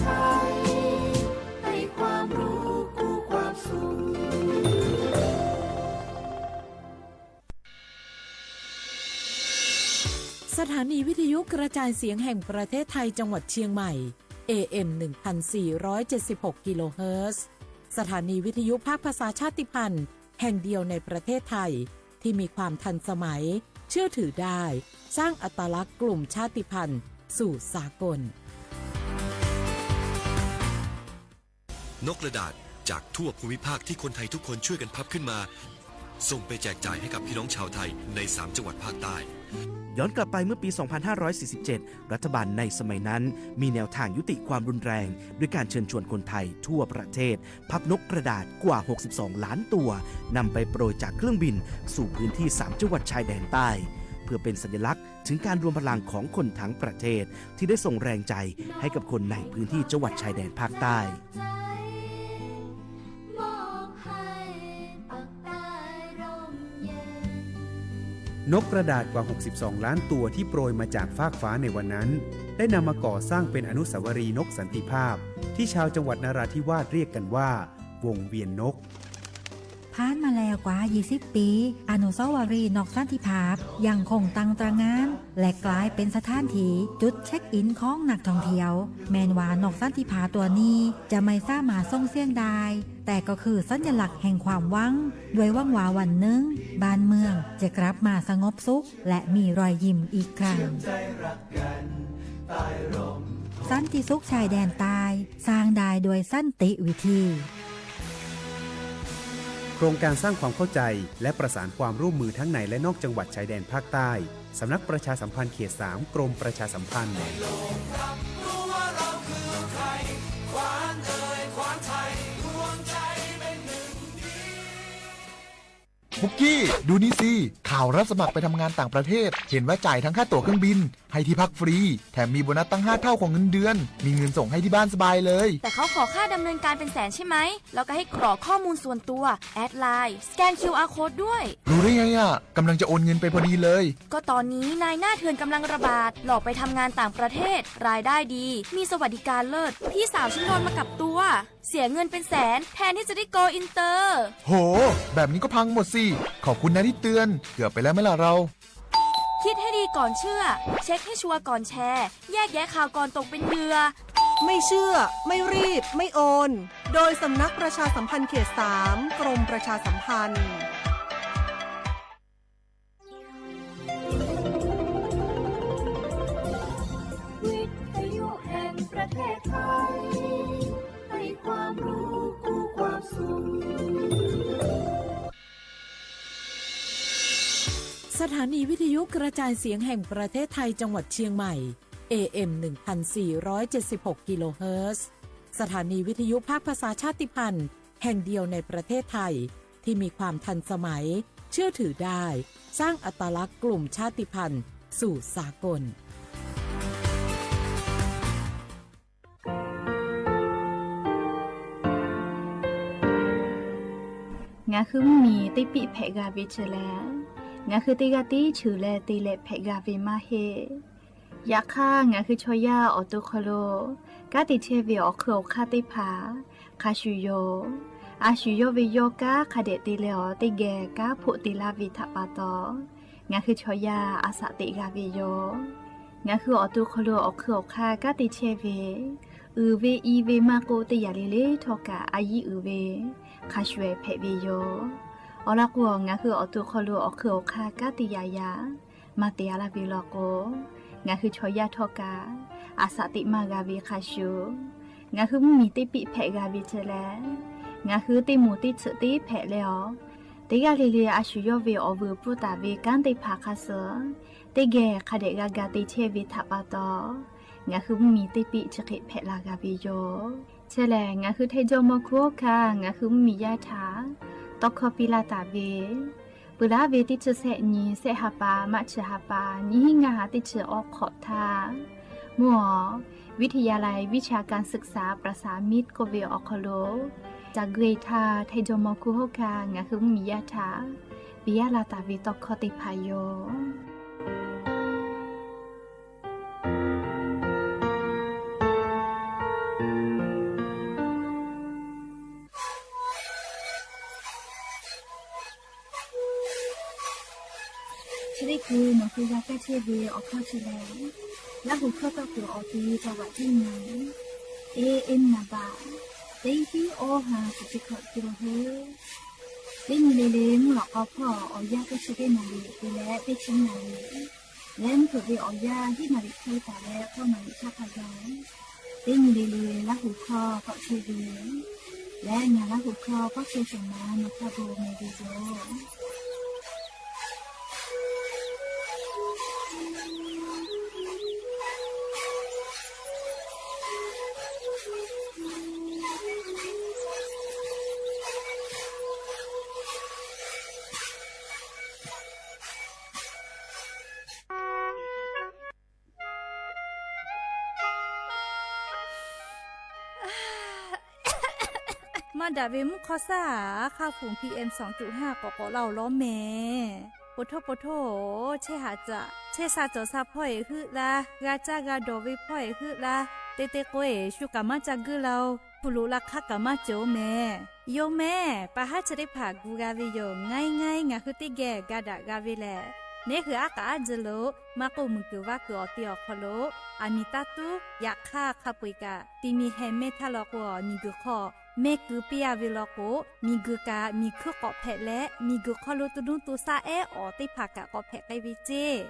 ไทย ให้ความรู้กู้ความสุข สถานีวิทยุกระจายเสียงแห่งประเทศไทยจังหวัดเชียงใหม่ เอ เอ็ม หนึ่งพันสี่ร้อยเจ็ดสิบหก กิโลเฮิรตซ์ สถานีวิทยุภาคภาษาชาติพันธุ์แห่งเดียวในประเทศไทย ที่มีความทันสมัย เชื่อถือได้ สร้างอัตลักษณ์กลุ่มชาติพันธุ์สู่สากล นกกระดาษจากทั่วภูมิภาคที่คนไทยทุกคนช่วยกันพับขึ้นมา ส่งไปแจกจ่ายให้กับพี่น้องชาวไทยในสามจังหวัดภาคใต้ ย้อนกลับไปเมื่อปี สองพันห้าร้อยสี่สิบเจ็ด รัฐบาลในสมัยนั้นมีแนวทางยุติความรุนแรง ด้วยการเชิญชวนคนไทยทั่วประเทศ พับนกกระดาษกว่า หกสิบสอง ล้านตัว นำไปโปรยจากเครื่องบินสู่พื้นที่สามจังหวัดชายแดนใต้ เพื่อเป็นสัญลักษณ์ถึงการรวมพลังของคนทั้งประเทศ ที่ได้ส่งแรงใจให้กับคนในพื้นที่จังหวัดชายแดนภาคใต้ นกกระดาษกว่า หกสิบสอง ล้านตัวที่โปรยมาจากฟากฟ้าในวันนั้น ได้นำมาก่อสร้างเป็นอนุสาวรีย์นกสันติภาพ ที่ชาวจังหวัดนราธิวาสเรียกกันว่า วงเวียนนก ผ่านมาแล้วกว่า ยี่สิบ ปี อนุสาวรีย์นกสันติภาพยังคงตั้งตระหง่าน และกลายเป็นสถานที่จุดเช็คอินของนักท่องเที่ยว แม้นว่านกสันติภาพตัวนี้จะไม่สามารถส่งเสียงได้ แต่ก็คือสัญลักษณ์แห่งความหวัง ด้วยหวังว่าวันหนึ่งบ้านเมืองจะกลับมาสงบสุข และมีรอยยิ้มอีกครั้ง สันติสุขชายแดนใต้ สร้างได้ด้วยสันติวิธี โครงการสร้างความเข้าใจและประสานความร่วมมือทั้งในและนอกจังหวัดชายแดนภาคใต้ สำนักประชาสัมพันธ์เขต สาม กรมประชาสัมพันธ์ ปุกกี้ ดูนี่สิ ข่าวรับสมัครไปทำงานต่างประเทศ เห็นว่าจ่ายทั้งค่าตั๋วเครื่องบิน ให้ที่พักฟรี แถมมีโบนัสตั้งห้าเท่าของเงินเดือน มีเงินส่งให้ที่บ้านสบายเลย แต่เขาขอค่าดำเนินการเป็นแสนใช่ไหม แล้วก็ให้กรอกข้อมูลส่วนตัว แอดไลน์ สแกน คิวอาร์ โค้ดด้วย รู้ได้ไงอะ กำลังจะโอนเงินไปพอดีเลย ก็ตอนนี้นายหน้าเถื่อนกำลังระบาด หลอกไปทำงานต่างประเทศ รายได้ดี มีสวัสดิการเลิศ พี่สาวฉันโดนมากับตัว เสียเงินเป็นแสน แทนที่จะได้โกลอินเตอร์ โห แบบนี้ก็พังหมดสิ ขอบคุณนะที่เตือน เกือบไปแล้วไหมล่ะเรา คิดให้ดีก่อนเชื่อ เช็คให้ชัวร์ก่อนแชร์ แยกแยะข่าวก่อนตกเป็นเหยื่อ ไม่เชื่อ ไม่รีบ ไม่โอน โดยสำนักประชาสัมพันธ์เขต สาม กรมประชาสัมพันธ์ วิทยุแห่งประเทศไทย ให้ความรู้กู้ความสุข สถานีวิทยุกระจายเสียงแห่งประเทศไทยจังหวัดเชียงใหม่ เอ เอ็ม หนึ่งพันสี่ร้อยเจ็ดสิบหก กิโลเฮิรตซ์ สถานีวิทยุภาคภาษาชาติพันธุ์แห่งเดียวในประเทศไทย ที่มีความทันสมัย เชื่อถือได้ สร้างอัตลักษณ์กลุ่มชาติพันธุ์สู่สากล Ngaˬ hui mvuhˇ miˬ teˇ piˆ hpehꞈ g'a ve chi lehˬ, ngaˬ hui teˇ g'aˇ tiˉ cheuˬ leh te leh hpehꞈ g'a ve maˇ heˆ. Yaꞈ hk'aˇ, ngaˬ hui chaw yaˇ awˬ to hk'aw lo kanˉ te chehˇ ve awˬ hk'eun awˬ hk'aˇ teˇ hpaˍ hk'a shuˍ yoˬ. A shu yawˇ ve yawˇ kanˉ hk'a dehꞈ te leh awˬ teˇ geh kanˉ hpoˆ te laˇ ve htaꞈ pa taw, ngaˬ hui chaw yaˇ a shaꞈ teꞈ g'a ve yoˬ. Ngaˬ hui awˬ to hk'aw lo awˬ hk'eun awˬ hk'aˇ kanˉ te chehˇ ve, uiˍ ve i ve maˇ k'oˆ, teˇ yanˇ le le htawˇ kaꞈ a yiˉ uiˍ ve hk'a shuˍ hpehꞈ ve yoˬ. Awˬ lawn k'o, ngaˬ hui awˬ to hk'aw lo awˬ hk'eun awˬ hk'aˇ kanˉ te yaꞈ yaꞈ maˇ te a laˇ ve law k'o, ngaˬ hui chaw yaˇ htawˇ kaꞈ a shaꞈ teꞈ maˇ g'a ve hk'a shuˍ, ngaˬ hui mvuhˇ miˬ teˇ piˆ hpehꞈ g'a ve chi lehˬ, ngaˬ hui teˇ moˍ teˇ tsuhꞈ teˇ hpehꞈ leh awˬ, teˇ g'aˇ le le a shu yawˇ ve awˬ vuiˬ pfuhˇ taˍ ve kanˉ teˇ hpaˍ hk'a suh teˇ geh hk'a dehꞈ g'a ga te chehˇ ve htaꞈ pa taw, ngaˬ hui mvuhˇ miˬ teˇ piˆ chi hk'e hpehꞈ la g'a ve yoˬ. Chi lehˬ, ngaˬ hui Htaiˇ jawˇ mawˇ hkuˇ oˇ hkanˇ ngaˬ hui mvuhˇ miˬ yaˇ htaꞈ tawˇ hkawˇ piˇ laˇ taˍ ve, peuˬ laˉ ve teˇ chi sehˆ nyi sehˆ ha pa maˇ chi ha pa nyiˇ hinˉ ngaˇ ha teˇ chi awˬ hk'awꞈ htaˇ, mvuhˇ awˬ วิทยาลัยวิชาการศึกษาประสานมิตร k'oˆ ve awˬ hk'aw lo, ca gui htaˇ Htaiˇ jawˇ mawˇ hkuˇ oˇ hkanˇ ngaˬ hui mvuhˇ miˬ yaˇ htaꞈ piˇ laˇ taˍ ve tawˇ hkawˇ teˇ hpaˍ yoˬ. Te g'a kaˇ chehˇ ve awˬ hkawˇ chi lehˬ, Laˇ huˍ hkawˇ tawˆ kuiˬ awˬ te cawˬ vaꞈ teˇ nyi, e e naˍ baꞈ, teˇ hiˉ awˇ ha shiˍ teˇ hkawꞈ te lo heuˆ. Teˇ nyi le le mvuhˇ lawꞈ k'aw hpawˇ awˬ yanˇ teˇ chi teˇ naˍ riˍ te leh teˇ chi naˍ riˍ, leh mvuhˇ hpeuꞈ ve awˬ yanˇ hiˉ naˍ riˍ hk'e taˍ leh hkawˇ naˍ riˍ shaˉ hpaˇ gaˇ. Teˇ nyi le le Laˇ huˍ hkawˇ k'awꞈ chehˇ ve, leh ngaˬ Laˇ huˍ hkawˇ k'awꞈ chehˇ shawˍ ma nawˬ htaˇ bon meh ve yoˬ. Maˇ daꞈ ve mvuhˇ hk'awˇ saˉ, a hk'aˇ fuˍ PM สองจุดห้า k'awꞈ k'awꞈ laˇ-oˬ lawˉ mehˍ. Poˬ htoˇ poˬ htoˇ-oˬ, chehˇ haꞈ caꞈ chehˇ sha cawˬ sha hpawˇ-eˬ heuˆ laˇ, g'a caˇ g'a dawˬ ve hpawˇ-eˬ heuˆ laˇ, te te k'o-eˬ shu kaꞈ maˇ ca guiˇ laˇ-oˬ, hpu loꞈ la hk'aˇ kaꞈ maˇ cawˬ-oˬ mehˍ. Yoˬ mehˍ, paˍ haˉ chi teˇ hpaˍ gu g'a ve yoˬ. Ngaˇ e ngaˇ e ngaˬ hui teˇ geh ga daꞈ g'a ve lehˬ, neˇ hui aˉ k'aꞈ aˉ ji lo maˇ k'oˆ, miˬ guiˬ vaˇ kuiˬ awˬ te awˬ hk'aw lo aˬ miˍ taˇ tuˉ, yaꞈ hk'aˇ hk'a peu-eˬ kaꞈ ti mi heh mehˇ htaˇ law k'o, miˬ guiˬ hk'aw mehˇ keu piˇ-a ve law k'o, miˬ guiˬ kaꞈ miˬ hkuiˇ k'awꞈ hpehꞈ leh, miˬ guiˬ hk'aw lo to nuˇ to shaˆ ehˉ awˬ teˇ hpaˍ kaꞈ k'awꞈ hpehꞈ k'ai ve ceˇ.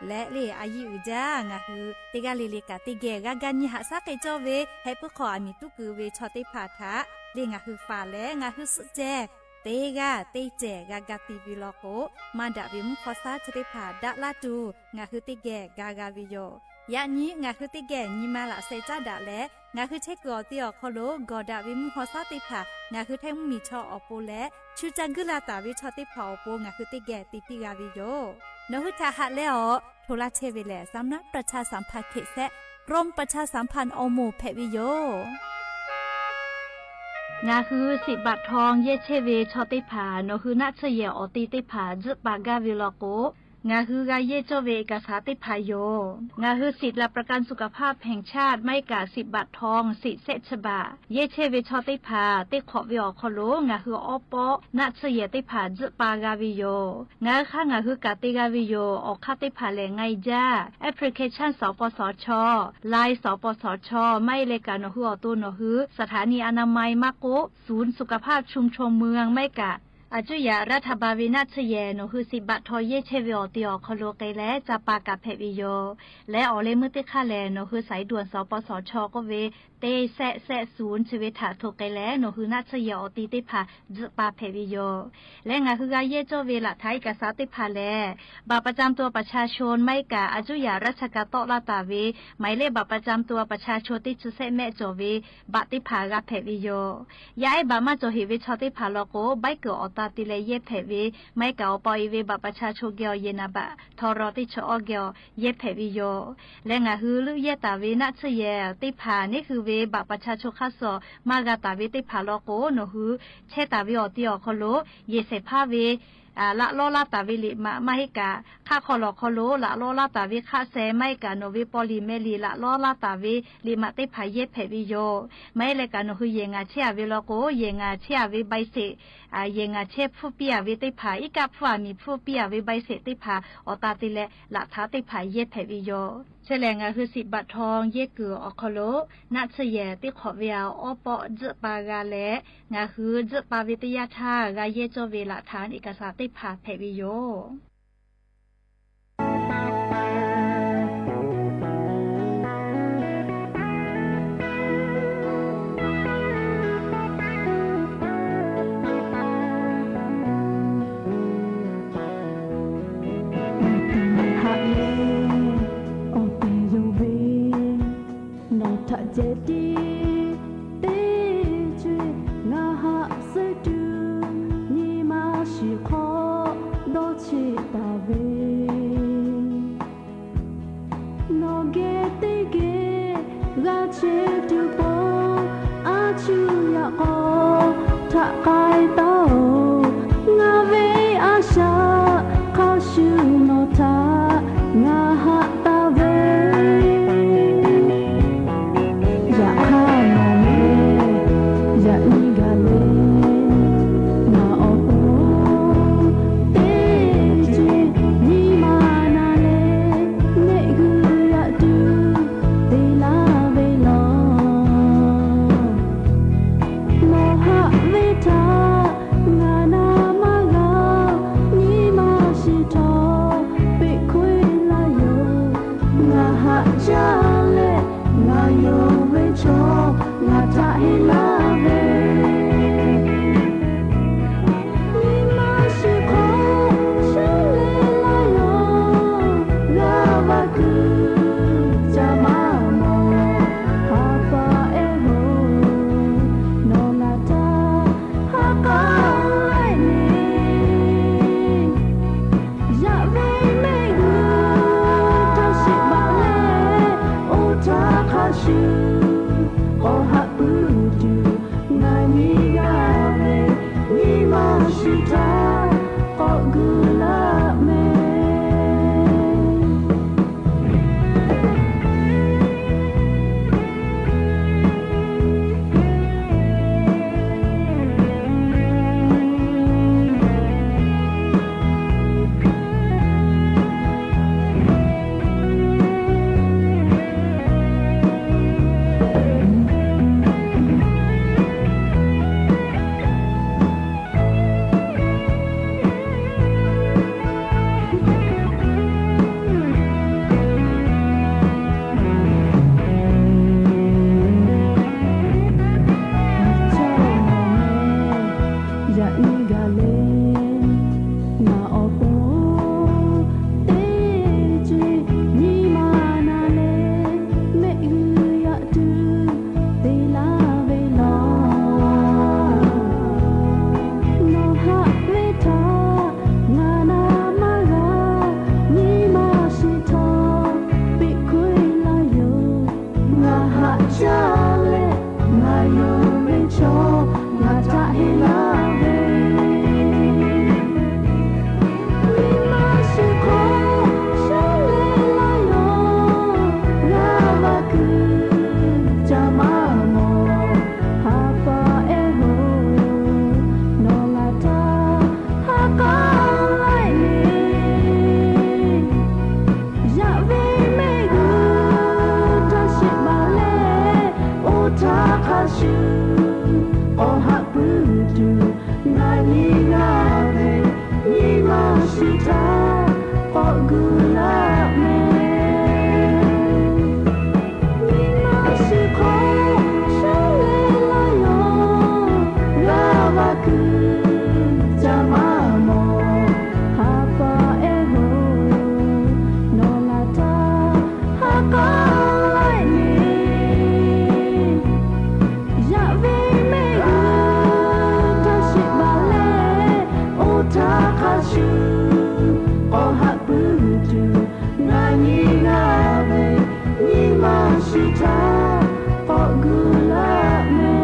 Leh le a yiˇ uiˍ jaˇ, ngaˬ hui teˇ g'aˇ le le kaꞈ teˇ geh g'a ga nyi haꞈ shaˉ k'ai cawˇ ve, heh puiˉ hk'aw aˬ miˍ tuˉ keu ve chaw teˇ hpaˍ htaꞈ le ngaˬ hui faˍ leh ngaˬ hui suhˆ ceh teˇ g'aˇ teˇ cehˬ g'a ga ti ve law k'o, maˇ daꞈ ve mvuhˇ hk'awˇ saˉ chi teˇ hpaˍ daꞈ laˇ tuˬ ngaˬ hui teˇ geh ga g'a ve yoˬ. Yaꞈ nyi ngaˬ hui teˇ geh nyi ma laꞈ sheh caˉ daꞈ leh, ngaˬ hui chehˇ kuiˬ awˬ te awˬ hk'aw lo gawˬ daꞈ ve mvuhˇ hk'awˇ saˉ teˇ hpaˍ ngaˬ hui htaiˇ mvuhˇ miˬ chaw awˬ pon leh, chu ca guiˇ la taˍ ve chaw teˇ hpaˍ awˬ pon ngaˬ hui teˇ geh te piˇ g'a ve yoˬ. Nawˬ hui htaꞈ haꞈ leh awˬ hto laˇ chehˇ ve lehˬ, สำนักประชาสัมพันธ์เขต แซะ กรมประชาสัมพันธ์ awˬ moˍ hpehꞈ ve yoˬ. Ngaˬ hui สิบ บาททอง yehˇ chehˇ ve chaw teˇ hpaˍ nawˬ hui naˆ tsuhˇ yehˬ awˬ te teˇ hpaˍ tzuhˆ pa gaˇ ve law k'o, ngaˬ hui g'a yehˇ cawˇ ve เอกสาร teˇ hpaˍ yoˬ. Ngaˬ hui สิทธิ์หลักประกันสุขภาพแห่งชาติ maˇ heˆ kaꞈ สิบ บาททอง สิทธิ์เสพติด yehˇ chehˇ ve chaw teˇ hpaˍ teˇ hk'awꞈ ve awˬ hk'aw lo ngaˬ hui awˉ pawˆ naˆ tsuhˇ yehˬ teˇ hpaˍ tzuhˆ pa g'a ve yoˬ. Ngaˬ hui hk'aˇ ngaˬ hui kaꞈ te g'a ve yoˬ. Awˬ hk'aˇ teˇ hpaˍ lehˬ, ไงจ้า application สปสช Line สปสช maˇ heˆ leh kaꞈ nawˬ hui awˬ to nawˬ hui สถานีอนามัย maˇ k'oˆ ศูนย์สุขภาพชุมชนเมือง maˇ heˆ kaꞈ aˬ cuˇ yaꞈ รัฐบาล ve naˆ tsuhˇ yehˬ nawˬ hui สิบ บาททอง yehˇ chehˇ ve awˬ te awˬ hk'aw lo k'ai leh ca pa kaꞈ hpehꞈ ve yoˬ. Leh awˬ leh meuˇ teˇ hk'aˇ lehˬ, nawˬ hui สายด่วน สปสช k'oˆ ve teˇ แซะ แซะ ศูนย์ chi ve htaꞈ hto k'ai leh nawˬ hui naˆ tsuhˇ yehˬ awˬ te teˇ hpaˍ tzuhˆ pa hpehꞈ ve yoˬ. Leh ngaˬ hui g'a yehˇ cawˇ ve หลักฐาน เอกสาร teˇ hpaˍ lehˬ, บัตรประจำตัวประชาชน maˇ heˆ kaꞈ aˬ cuˇ yaꞈ ราชการ tawˆ laˇ taˍ ve หมายเลขบัตรประจำตัวประชาชน teˇ chi sehˆ mehˆ cawˬ ve บัตร teˇ hpaˍ g'a hpehꞈ ve yoˬ. Yaˇ ehˉ บัตร maˇ cawˬ heꞈ ve chaw teˇ hpaˍ law k'o, ใบเกิด awˬ ta te leh yehˇ hpehꞈ ve, maˇ heˆ kaꞈ awˬ pa awˬ e ve บัตรประชาชน geh awˬ yehˬ naˍ baꞈ htaw raw teˇ chi awˇ geh awˬ yehˇ hpehꞈ ve yoˬ. Leh ngaˬ hui leuˆ yehˇ taˍ ve naˆ tsuhˇ yehˬ teˇ hpaˍ neˇ hui ve บัตรประชาชน hk'aˇ suh maˇ g'a taˍ ve teˇ hpaˍ law k'o, nawˬ hui chehˇ taˍ ve awˬ te awˬ hk'aw lo yehˬ shehˍ hpaˇ ve laꞈ lawˉ laˇ taˍ ve liꞈ maꞈ maˇ heˆ kaꞈ, hk'aˆ hk'aw lawˬ hk'aw lo laꞈ lawˉ laˇ taˍ ve hk'aˆ sheh maˇ heˆ kaꞈ nawˬ ve paw liꞈ meh liꞈ laꞈ lawˉ laˇ taˍ ve liꞈ maꞈ teˇ hpaˍ yehˇ hehꞈ ve yoˬ. Maˇ heˆ leh kaꞈ nawˬ hui yehˬ ngaˬ chehˇ-a ve law k'o, yehˬ ngaˬ chehˇ-a ve ใบเสร็จ, yehˬ ngaˬ chehˇ hpfuhˇ piˇ-a ve teˇ hpaˍ, iˉ kaˆ hpfuhˇ-a miˬ hpfuhˇ piˇ-a ve ใบเสร็จ teˇ hpaˍ awˬ ta te leh laꞈ htaꞈ teˇ hpaˍ yehˇ hpehꞈ ve yoˬ. Chi lehˬ ngaˬ hui สิบ บาททอง yehˇ kuiˬ awˬ hk'aw lo naˆ tsuhˇ yehˬ teˇ hk'awꞈ ve awˉ pawˆ tzuhˆ pa g'a leh, ngaˬ hui tzuhˆ pa ve teˇ yanˇ htaˇ g'a yehˇ cawˇ ve หลักฐาน เอกสาร teˇ hpaˍ hpehꞈ ve yoˬ. Haꞈ leh awˬ tehˬ yonˍ ve, nawˬ htaꞈ ceh tiˉ teˇ ceuˬ ngaˬ haꞈ suh tuˬ nyi ma shiˍ hk'aw dawˇ cheˆ taˍ ve, nawˬ geh teˇ geh g'a chehˇ tuˬ pon, a cuˇ yaꞈ k'aw htaꞈ k'ai taˉ-oˬ. Ngaˬ ve a shaꞈ hk'a shuˍ nawˬ htaꞈ ngaˬ haꞈ taˍ ve, yaꞈ hk'aˇ nawˬ lehˬ yaꞈ nyi gaˬ leh, ngaˬ awˬ pon teˇ ceuˬ nyi ma na leh haꞈ jaˇ leh, ngaˬ yonˍ ve chaw ngaˬ htaꞈ heˆ laˇ ve, nyi ma shiˍ hk'aw sha leh laˇ yoˬ. G'a va kuiˬ ca maˇ mawˬ, ha pa ehˉ hoˬ, nawˬ ngaˬ htaꞈ ha k'aˉ laiˉ ne. Yaꞈ ve mehˆ g'uˇ htaˇ shiˍ baˬ leh, oˇ htaˇ hk'a shuˍ k'awꞈ haꞈ puiˉ tuˬ ngaˬ nyi g'a ve, nyi ma shiˍ htaˇ k'awꞈ gu laˇ mehˍ. Yaꞈ nyi gaˬ leh ngaˬ awˬ pon teˇ ceuˬ nyi ma na leh, mehˆ g'uˇ yaꞈ tuˬ te laˇ ve law. Nawˬ haꞈ ve htaꞈ ngaˬ na maˇ g'a, nyi ma shiˍ htaꞈ peꞈ hkuˇ laˇ yoˬ. Ngaˬ haꞈ jaˇ leh, ngaˬ yonˍ ve chaw ngaˬ htaꞈ heˆ laˇ ve, nyi ma shiˍ hk'aw sha leh laˇ yoˬ. G'a va kuiˬ ca maˇ mawˬ, ha pa ehˉ hoˬ, nawˬ ngaˬ htaꞈ ha k'aˉ laiˉ ne. Yaꞈ ve mehˆ g'uˇ htaˇ shiˍ baˬ leh, oˇ htaˇ hk'a shuˍ k'awꞈ haꞈ puiˉ tuˬ ngaˬ nyi g'a ve, nyi ma shiˍ htaˇ k'awꞈ gu laˇ mehˍ. Nyi ma shiˍ hk'aw sha leh laˇ yoˬ. G'a va kuiˬ ca maˇ mawˬ, ha pa ehˉ hoˬ, nawˬ ngaˬ htaꞈ ha k'aˉ laiˉ ne. Yaꞈ ve mehˆ g'uˇ htaˇ shiˍ baˬ leh, oˇ htaˇ hk'a shuˍ k'awꞈ haꞈ puiˉ tuˬ ngaˬ nyi g'a ve, nyi ma shiˍ htaˇ k'awꞈ gu laˇ mehˍ.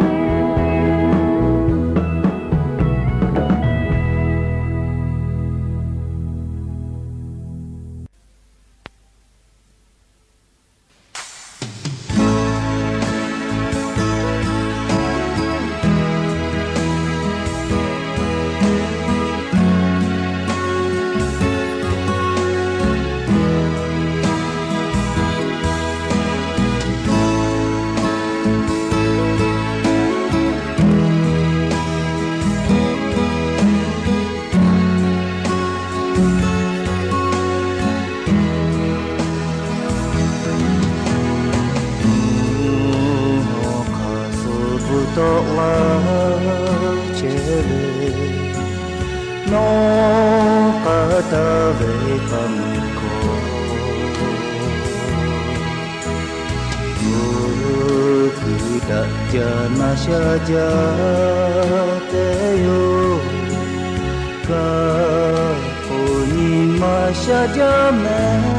Hk'a suh bvuhꞈ tawˆ la chehˇ ve, nawˬ k'aˉ taˍ ve hk'a meuˇ hkawˇ, mvuhˇ kuiˬ daꞈ jaˇ na sha jaˇ te yoˬ. Kaꞈ k'o nyi ma sha jaˇ mehˍ.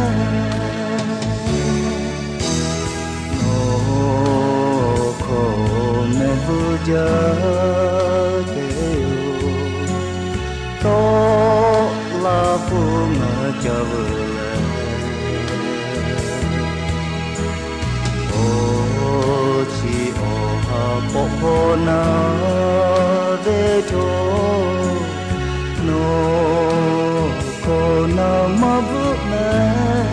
Nawˬ hkawˇ mehˆ bvuhꞈ jaˇ te yoˬ. Tawˆ la k'o ngaˬ ca veuˬ leh, awˬ chi awˬ ha k'awꞈ hk'awꞈ na ve chaw, nawˬ hkawˇ na maˇ bvuhꞈ mehˍ.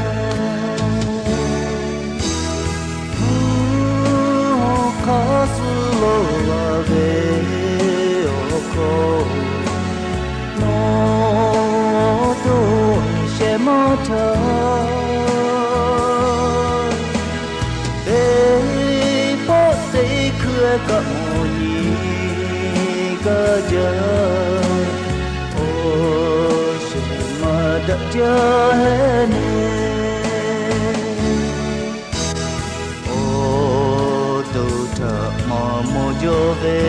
Mvuhˇ hawˬ hk'aˇ suh lo la ve awˬ hkawˇ, nawˬ to shehˍ maˇ htaˇ kaꞈ mawˬ nyi gaˇ jaˇ, awˬ shehˍ maˇ daꞈ jaˇ heˆ ne. Awˬ to htaꞈ maˇ mawˬ jaw ve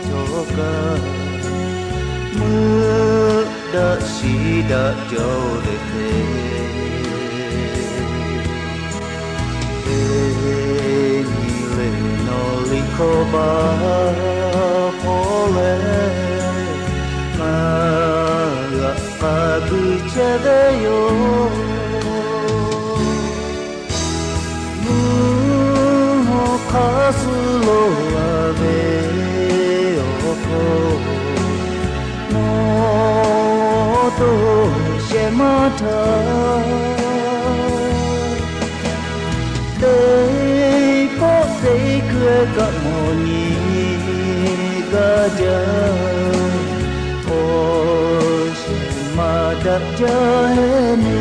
htawˇ kaꞈ, meuˆ daꞈ shiˍ daꞈ jaw ve hk'e, teˇ nyi le nawˬ liꞈ hkawˇ baˆ hpawˇ leh, ngaˬ g'aꞈ k'a guiˬ chehˇ ve yoˬ. Mvuhˇ hawˉ hk'aˇ suh lo la ve awˬ hk'aw, nawˬ to shehˍ maˇ htaˇ, teˇ pawˆ teˇ hkui kaꞈ mawˬ nyi gaˇ jaˇ, awˬ shehˍ maˇ daꞈ jaˇ heˆ ne.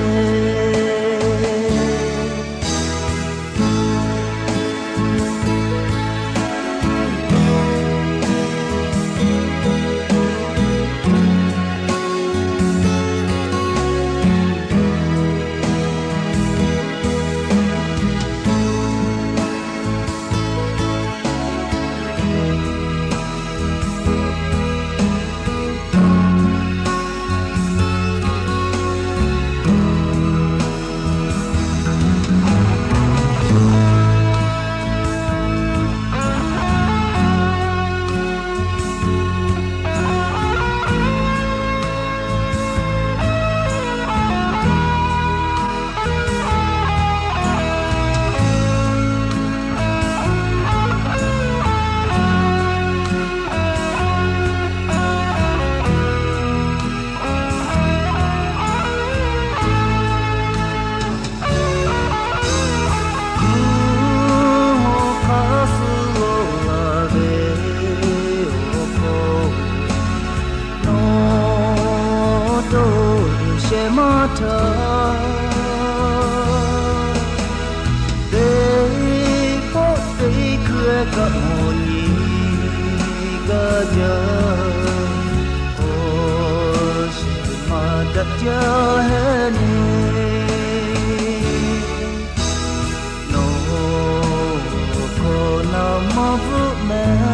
Mvuhˇ hawˉ hk'aˇ suh lo la ve awˬ hk'aw, nawˬ to shehˍ maˇ htaˇ, teˇ pawˆ teˇ hkui kaꞈ mawˬ nyi gaˇ jaˇ, awˬ shehˍ maˇ daꞈ jaˇ heˆ ne. Nawˬ hkawˇ naˍ maˇ bvuhˆ mehˍ.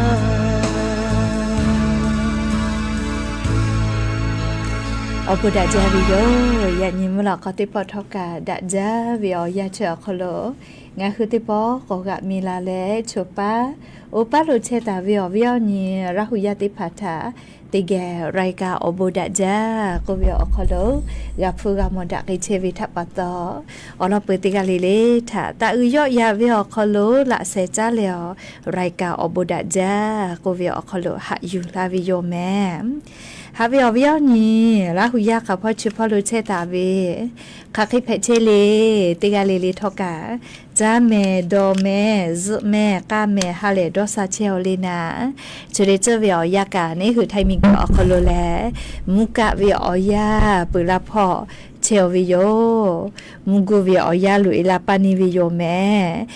Awˬ bon daꞈ jaˇ ve yoˬ. Yaꞈ nyi mvuhˇ lawꞈ k'aw teˇ pawˆ htawˇ kaꞈ daꞈ jaˇ ve awˬ yanˇ chi awˬ hk'aw lo, ngaˬ hui teˇ pawˆ k'awꞈ g'aꞈ mi la leh, choˬ paˉ oˇ paˉ lo chehˇ taˍ ve awˬ viˉ awˬ nyi Laˇ hu yaˇ teˇ hpaˍ htaꞈ teˇ geh รายการ awˬ bon daꞈ jaˇ k'oˆ ve awˬ hk'aw lo g'a hpuˇ g'a mawˬ daꞈ k'ai chehˇ ve htaꞈ pa taw, awˬ lawn peuˬ teˇ g'aˇ le le htaꞈ taꞈ uiˍ yawˆ yaꞈ ve awˬ hk'aw lo laꞈ shehˍ caˉ leh awˬ รายการ awˬ bon daꞈ jaˇ k'oˆ ve awˬ hk'aw lo haꞈ yuˬ laˇ ve yoˬ mehˍ. Haꞈ ve awˬ viˉ awˬ nyi Laˇ hu yaˇ hk'aˬ hpawˇ chi hpawˇ lo chehˇ taˍ ve hk'aˬ hk'e hpehꞈ chehˇ le, teˇ g'aˇ le le htawˇ kaꞈ, caˇ mehˍ, dawˬ mehˍ, zuhꞈ mehˍ, k'aˇ mehˍ ha lehˬ dawˇ sha chehˇ aˬ le naˍ, chi le tcuhˇ ve awˬ yanˇ kaꞈ neˇ hui htaiˇ miˬ guiˬ awˬ hk'aw lo lehˬ, mvuhˇ kaˆ ve awˬ yanˇ peuˬ laˇ hpawˇ chehˇ aˬ ve yoˬ. Mvuhˇ guˇ ve awˬ yanˇ loꞈ e la paˇ neˇ ve yoˬ mehˍ.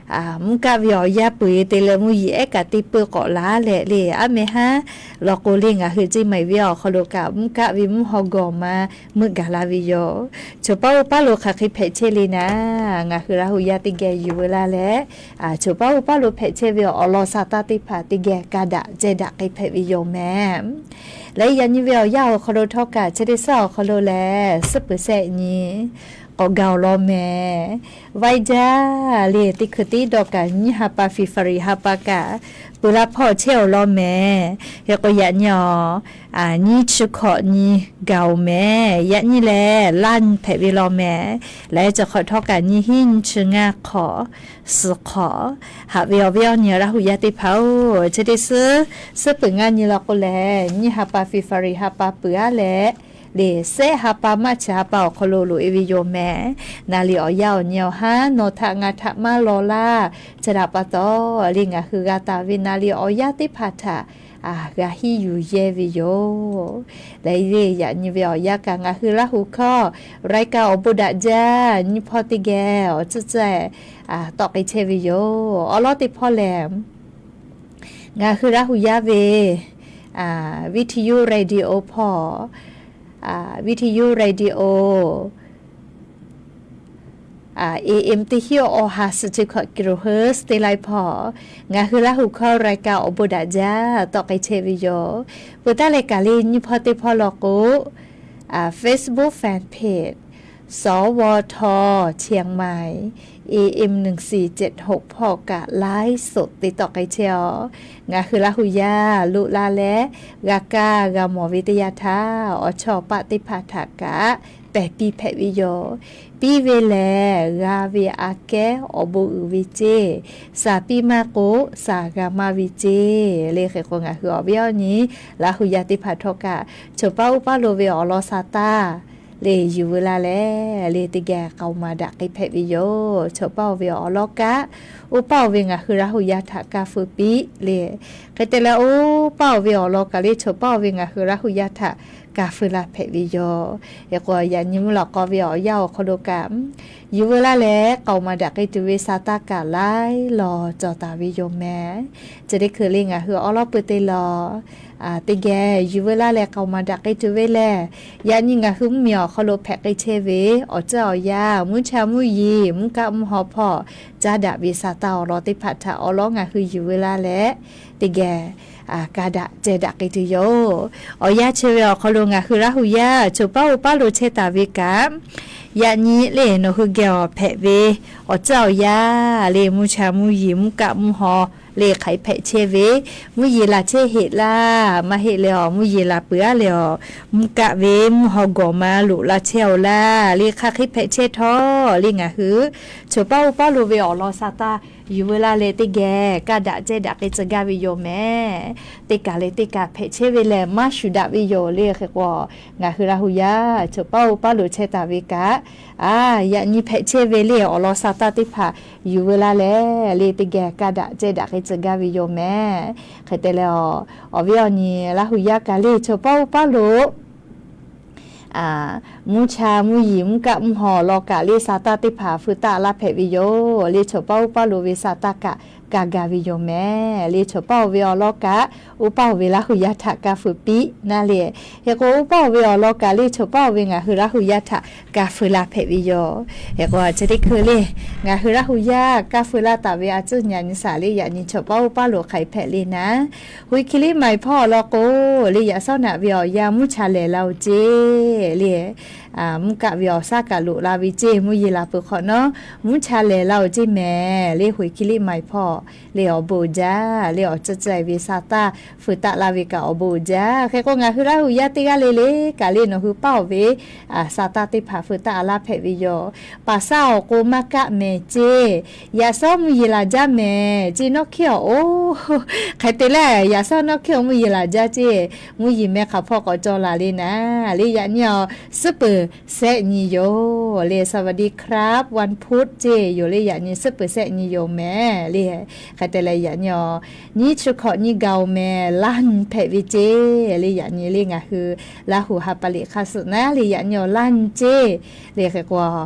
Mvuhˇ kaˆ ve awˬ yanˇ peuˬ e te leh mvuhˇ yiˍ ehˉ kaꞈ teˇ peuˬ k'awꞈ laˇ leh le, aˉ mehˍ haˉ law k'o le ngaˬ hui ceˇ maˍ ve awˬ hk'aw lo kaꞈ mvuhˇ kaˆ ve mvuhˇ haw gawˬ ma meuˆ gaˬ la ve yoˬ. Choˬ paˉ oˇ paˉ lo hk'aˬ hk'e hpehꞈ chehˇ le naˍ, ngaˬ hui Laˇ hu yaˇ teˇ geh yuˬ veu laˇ leh, choˬ paˉ oˇ paˉ lo hpehꞈ chehˇ ve awˬ lawn sha taˇ teˇ hpaˍ teˇ geh ka daꞈ ceh daꞈ k'ai hpehꞈ ve yoˬ mehˍ. Leh yaꞈ nyi ve awˬ yanˇ awˬ hk'aw lo htawˇ kaꞈ chi teˇ suhˉ awˬ hk'aw lo lehˬ, suhˉ peuˬ shehˆ nyi k'awꞈ gaˬ awˬ lawn mehˍ. Vaiˇ jaˇ le teˇ hkui tiˉ dawˇ kaꞈ nyiˇ ha pa February ha pa kaꞈ peuˬ laˇ hpawˇ chehˇ awˬ lawn mehˍ. Hk'e k'o yaꞈ nyi awˬ nyiˇ chi hkawꞈ nyi gaˬ oˬ mehˍ. Yaꞈ nyi lehˬ laˇ nyi hpehꞈ ve lawn mehˍ. Leh chi hk'awꞈ htawˇ kaꞈ nyiˇ hinˉ nyiˇ chi ngaˇ hk'awꞈ suhˍ hk'awꞈ, haꞈ ve awˬ viˉ awˬ nyi Laˇ hu yaˇ teˇ hpaˍ-oˬ, chi teˇ suhˉ, suhˉ peuˬ ngaˇ nyi law k'o lehˬ, nyiˇ ha pa February ha pa peuˬ aˉ leh, le sehˉ ha pa March ha pa awˬ hk'aw lo loꞈ e ve yoˬ mehˍ. Naˍ liˍ awˬ yanˇ awˬ nyi awˬ haˉ nawˬ htaꞈ ngaˬ htaꞈ maˇ law laˇ. Chi htaꞈ pa taw, le ngaˬ hui g'a taˍ ve naˍ liˍ awˬ yanˇ teˇ hpaˍ htaꞈ g'a hiˉ yuˬ yehˇ ve yoˬ. Leh le yaꞈ nyi ve awˬ yanˇ kaꞈ ngaˬ hui Laˇ hu hkawˇ รายการ awˬ bon daꞈ jaˇ nyiˇ hpawˇ teˇ geh awˬ tcuhˉ tcuhˉ tawˆ k'ai chehˇ ve yoˬ. Awˬ lawn teˇ hpawˇ lehˬ, Ngaˬ hui Laˇ hu yaˇ ve วิทยุ radio hpawˇ, วิทยุ radio AM teˇ hinˉ awˬ ha suhˍ chi hkawꞈ kilohertz teˇ laiˉ hpawˇ, ngaˬ hui Laˇ hu hkawˇ รายการ awˬ bon daꞈ jaˇ tawˆ k'ai chehˇ ve yoˬ. Peuˬ taˉ leh kaꞈ le nyiˇ hpawˇ teˇ hpawˇ law k'o, Facebook fan page สวท เชียงใหม่ AM หนึ่งสี่เจ็ดหก hpawˇ kaꞈ ไลฟ์สด te tawˆ k'ai chehˇ aˬ. Ngaˬ hui Laˇ hu yaˇ loꞈ la leh g'a kaˇ g'a mawˬ ve teˇ yanˇ htaˇ, awˬ chawˇ paˆ teˇ hpaˍ htaꞈ kaꞈ pehˬ piˇ hpehꞈ ve yoˬ. Piˇ ve lehˬ, g'a ve aꞈ kehˉ awˬ bon uiˍ ve ceˇ. Saˍ piˇ maˇ k'o, saˍ g'a maˇ ve ceˇ. Le hk'e k'o, ngaˬ hui awˬ viˉ awˬ nyi Laˇ hu yaˇ teˇ hpaˍ htawˇ kaꞈ, choˬ paˉ uˉ paˉ lo ve awˬ lawn sa taˇ le yuˬ veu laˇ leh, le teˇ geh k'aoˍ maˍ daꞈ k'ai hpehꞈ ve yoˬ. Choˬ paˉ oˇ ve awˬ lawn kaꞈ, oˇ paˉ oˇ ve ngaˬ hui Laˇ hu yaˇ htaꞈ kaˇ feu piˇ le. Hk'e te leh, oˇ paˉ oˇ ve awˬ lawn kaꞈ le, choˬ paˉ oˇ ve ngaˬ hui Laˇ hu yaˇ htaꞈ kaˇ feu laˇ hpehꞈ ve yoˬ. Hk'e k'o, yaꞈ nyi mvuhˇ lawꞈ k'aw ve awˬ yanˇ awˬ hk'aw lo kaꞈ, yuˬ veu laˇ leh k'aoˍ maˍ daꞈ k'ai tuˬ ve sa taˇ kaꞈ laiˉ lawˬ cawˬ taˍ ve yoˬ mehˍ. Chi teˇ hkui le ngaˬ hui awˉ lawˉ pui teˇ lawˬ teˇ geh yuˬ veu laˇ leh k'aoˍ maˍ daꞈ k'ai tuˬ ve lehˬ, yaꞈ nyi ngaˬ hui mvuhˇmiˬ awˬ hk'aw lo hpehꞈ k'ai chehˇ ve awˬ tcuhˉ awˬ yanˇ, mvuhˇ cha mvuhˇ yeˬ mvuhˇ kaˆ mvuhˇ haw hpawˇ caˉ daꞈ ve sa taˇ awˬ lawn teˇ hpaˍ htaꞈ awˉ lawˉ ngaˬ hui yuˬ veu laˇ leh, teˇ geh ka daꞈ ceh daꞈ k'ai tuˬ yoˬ. Awˬ yanˇ chi ve awˬ hk'aw lo ngaˬ hui Laˇ hu yaˇ choˬ paˉ oˇ paˉ lo chehˇ taˍ ve kaꞈ, yaꞈ nyi le nawˬ hui geh awˬ hpehꞈ ve awˬ tcuhˉ awˬ yanˇ le mvuhˇ cha mvuhˇ yeˬ mvuhˇ kaˆ mvuhˇ haw le hk'aˬ hpehꞈ chehˇ ve, mvuhˇ yeˬ laˬ chehˇ heˆ laˇ, maˇ heˆ leh awˬ mvuhˇ yeˬ laˬ peuˬ aˉ leh awˬ mvuhˇ kaˆ ve mvuhˇ haw gawˬ ma loꞈ la chehˇ-oˬ laˇ le hk'aˬ hk'e hpehꞈ chehˇ htawˇ le ngaˬ hui choˬ paˉ oˇ paˉ lo ve awˬ lawn sa taˇ yuˬ veu laˇ leh teˇ geh ka daꞈ ceh daꞈ k'ai tcuh gaˇ ve yoˬ mehˍ. Teˇ kaˬ leh teˇ kaˬ hpehꞈ chehˇ ve lehˬ maˇ shuˍ daꞈ ve yoˬ le hk'e k'o, ngaˬ hui Laˇ hu yaˇ choˬ paˉ oˇ paˉ lo chehˇ taˍ ve kaꞈ, a, yaꞈ nyi hpehꞈ chehˇ ve le awˬ lawn sa taˇ teˇ hpaˍ yuˬ veu laˇ leh le teˇ geh ka daꞈ ceh daꞈ k'ai tcuh gaˇ ve yoˬ mehˍ. Hk'e te leh, awˬ viˉ awˬ nyi Laˇ hu yaˇ kaꞈ le choˬ paˉ oˇ paˉ lo mvuhˇ cha mvuhˇ yeˬ mvuhˇ kaˆ mvuhˇ haw law kaꞈ le sa taˇ teˇ hpaˍ feu taˆ laˇ hpehꞈ ve yoˬ le choˬ paˉ oˇ paˉ lo ve sa taˇ kaꞈ ka gaˇ ve yoˬ mehˍ. Le choˬ paˉ oˇ ve awˬ lawn kaꞈ, oˇ paˉ oˇ ve Laˇ hu yaˇ htaꞈ ka feu piˇ naˇ le. Hk'e k'o, oˇ paˉ oˇ ve awˬ lawn kaꞈ le choˬ paˉ oˇ ve ngaˬ hui Laˇ hu yaˇ htaꞈ ka feu laˇ hpehꞈ ve yoˬ. Hk'e k'o, chi teˇ hkui le ngaˬ hui Laˇ hu yaˇ ka feu laˇ taˍ ve a tcuhˇ nyi a nyi saˍ le yaꞈ nyi choˬ paˉ oˇ paˉ lo hk'aˬ hpehꞈ le naˉ, Huiˍ hkiˬ liˇ maiˍ hpawˇ awˬ lawn k'o, le yaꞈ sawˉ naꞈ ve awˬ yanˇ mvuhˇ cha lehˬ la-oˬ ceˇ le, mvuhˇ kaˆ ve awˬ shaˉ kaꞈ loꞈ la ve ceˇ, mvuhˇ yeˬ laˬ peuˬ hk'awꞈ nawˉ mvuhˇ cha lehˬ la-oˬ ceˇ mehˍ le. Huiˍ hkiˬ liˇ maiˍ hpawˇ le awˬ bon uiˍ jaˇ le awˬ tcuhˇ ceh ve sa taˇ feu taˆ la ve kaꞈ awˬ bon uiˍ jaˇ. Hk'e k'o, ngaˬ hui Laˇ hu yaˇ teˇ g'aˇ le le kaꞈ le nawˬ hui paˉ oˬ ve sa taˇ teˇ hpaˍ feu taˆ laˇ hpehꞈ ve yoˬ. Paˍ shaˉ awˬ k'o maˇ kaˆ mehˍ ceˇ, yaꞈ shawˉ mvuhˇ yeˬ laˬ jaˇ mehˍ ceˇ, nawˉ hkiˉ awˬ oˬ. Hk'e te leh, yaꞈ shawˉ nawˉ hkiˉ awˬ mvuhˇ yeˬ laˬ jaˇ ceˇ, mvuhˇ yeˬ meh hk'aˬ hpawˇ k'awꞈ cawˬ laˬ le naˉ le. Yaꞈ nyi awˬ suhˉ peuˬ shehˆ nyi yoˬ le, สวัสดีครับวันพุธ ceˇ yoˬ le. Yaꞈ nyi suhˉ peuˬ shehˆ nyi yoˬ mehˍ le. Hk'e te leh, yaꞈ nyi awˬ nyiˇ chi hkawꞈ nyiˇ gaˬ-oˬ mehˍ, laˇ nyi hpehꞈ ve ceˇ le. Yaꞈ nyi le ngaˬ hui Laˇ hu ha pa liꞈ hk'a suhˍ naˉ le yaꞈ nyi awˬ laˇ nyi ceˇ le. Hk'e k'o,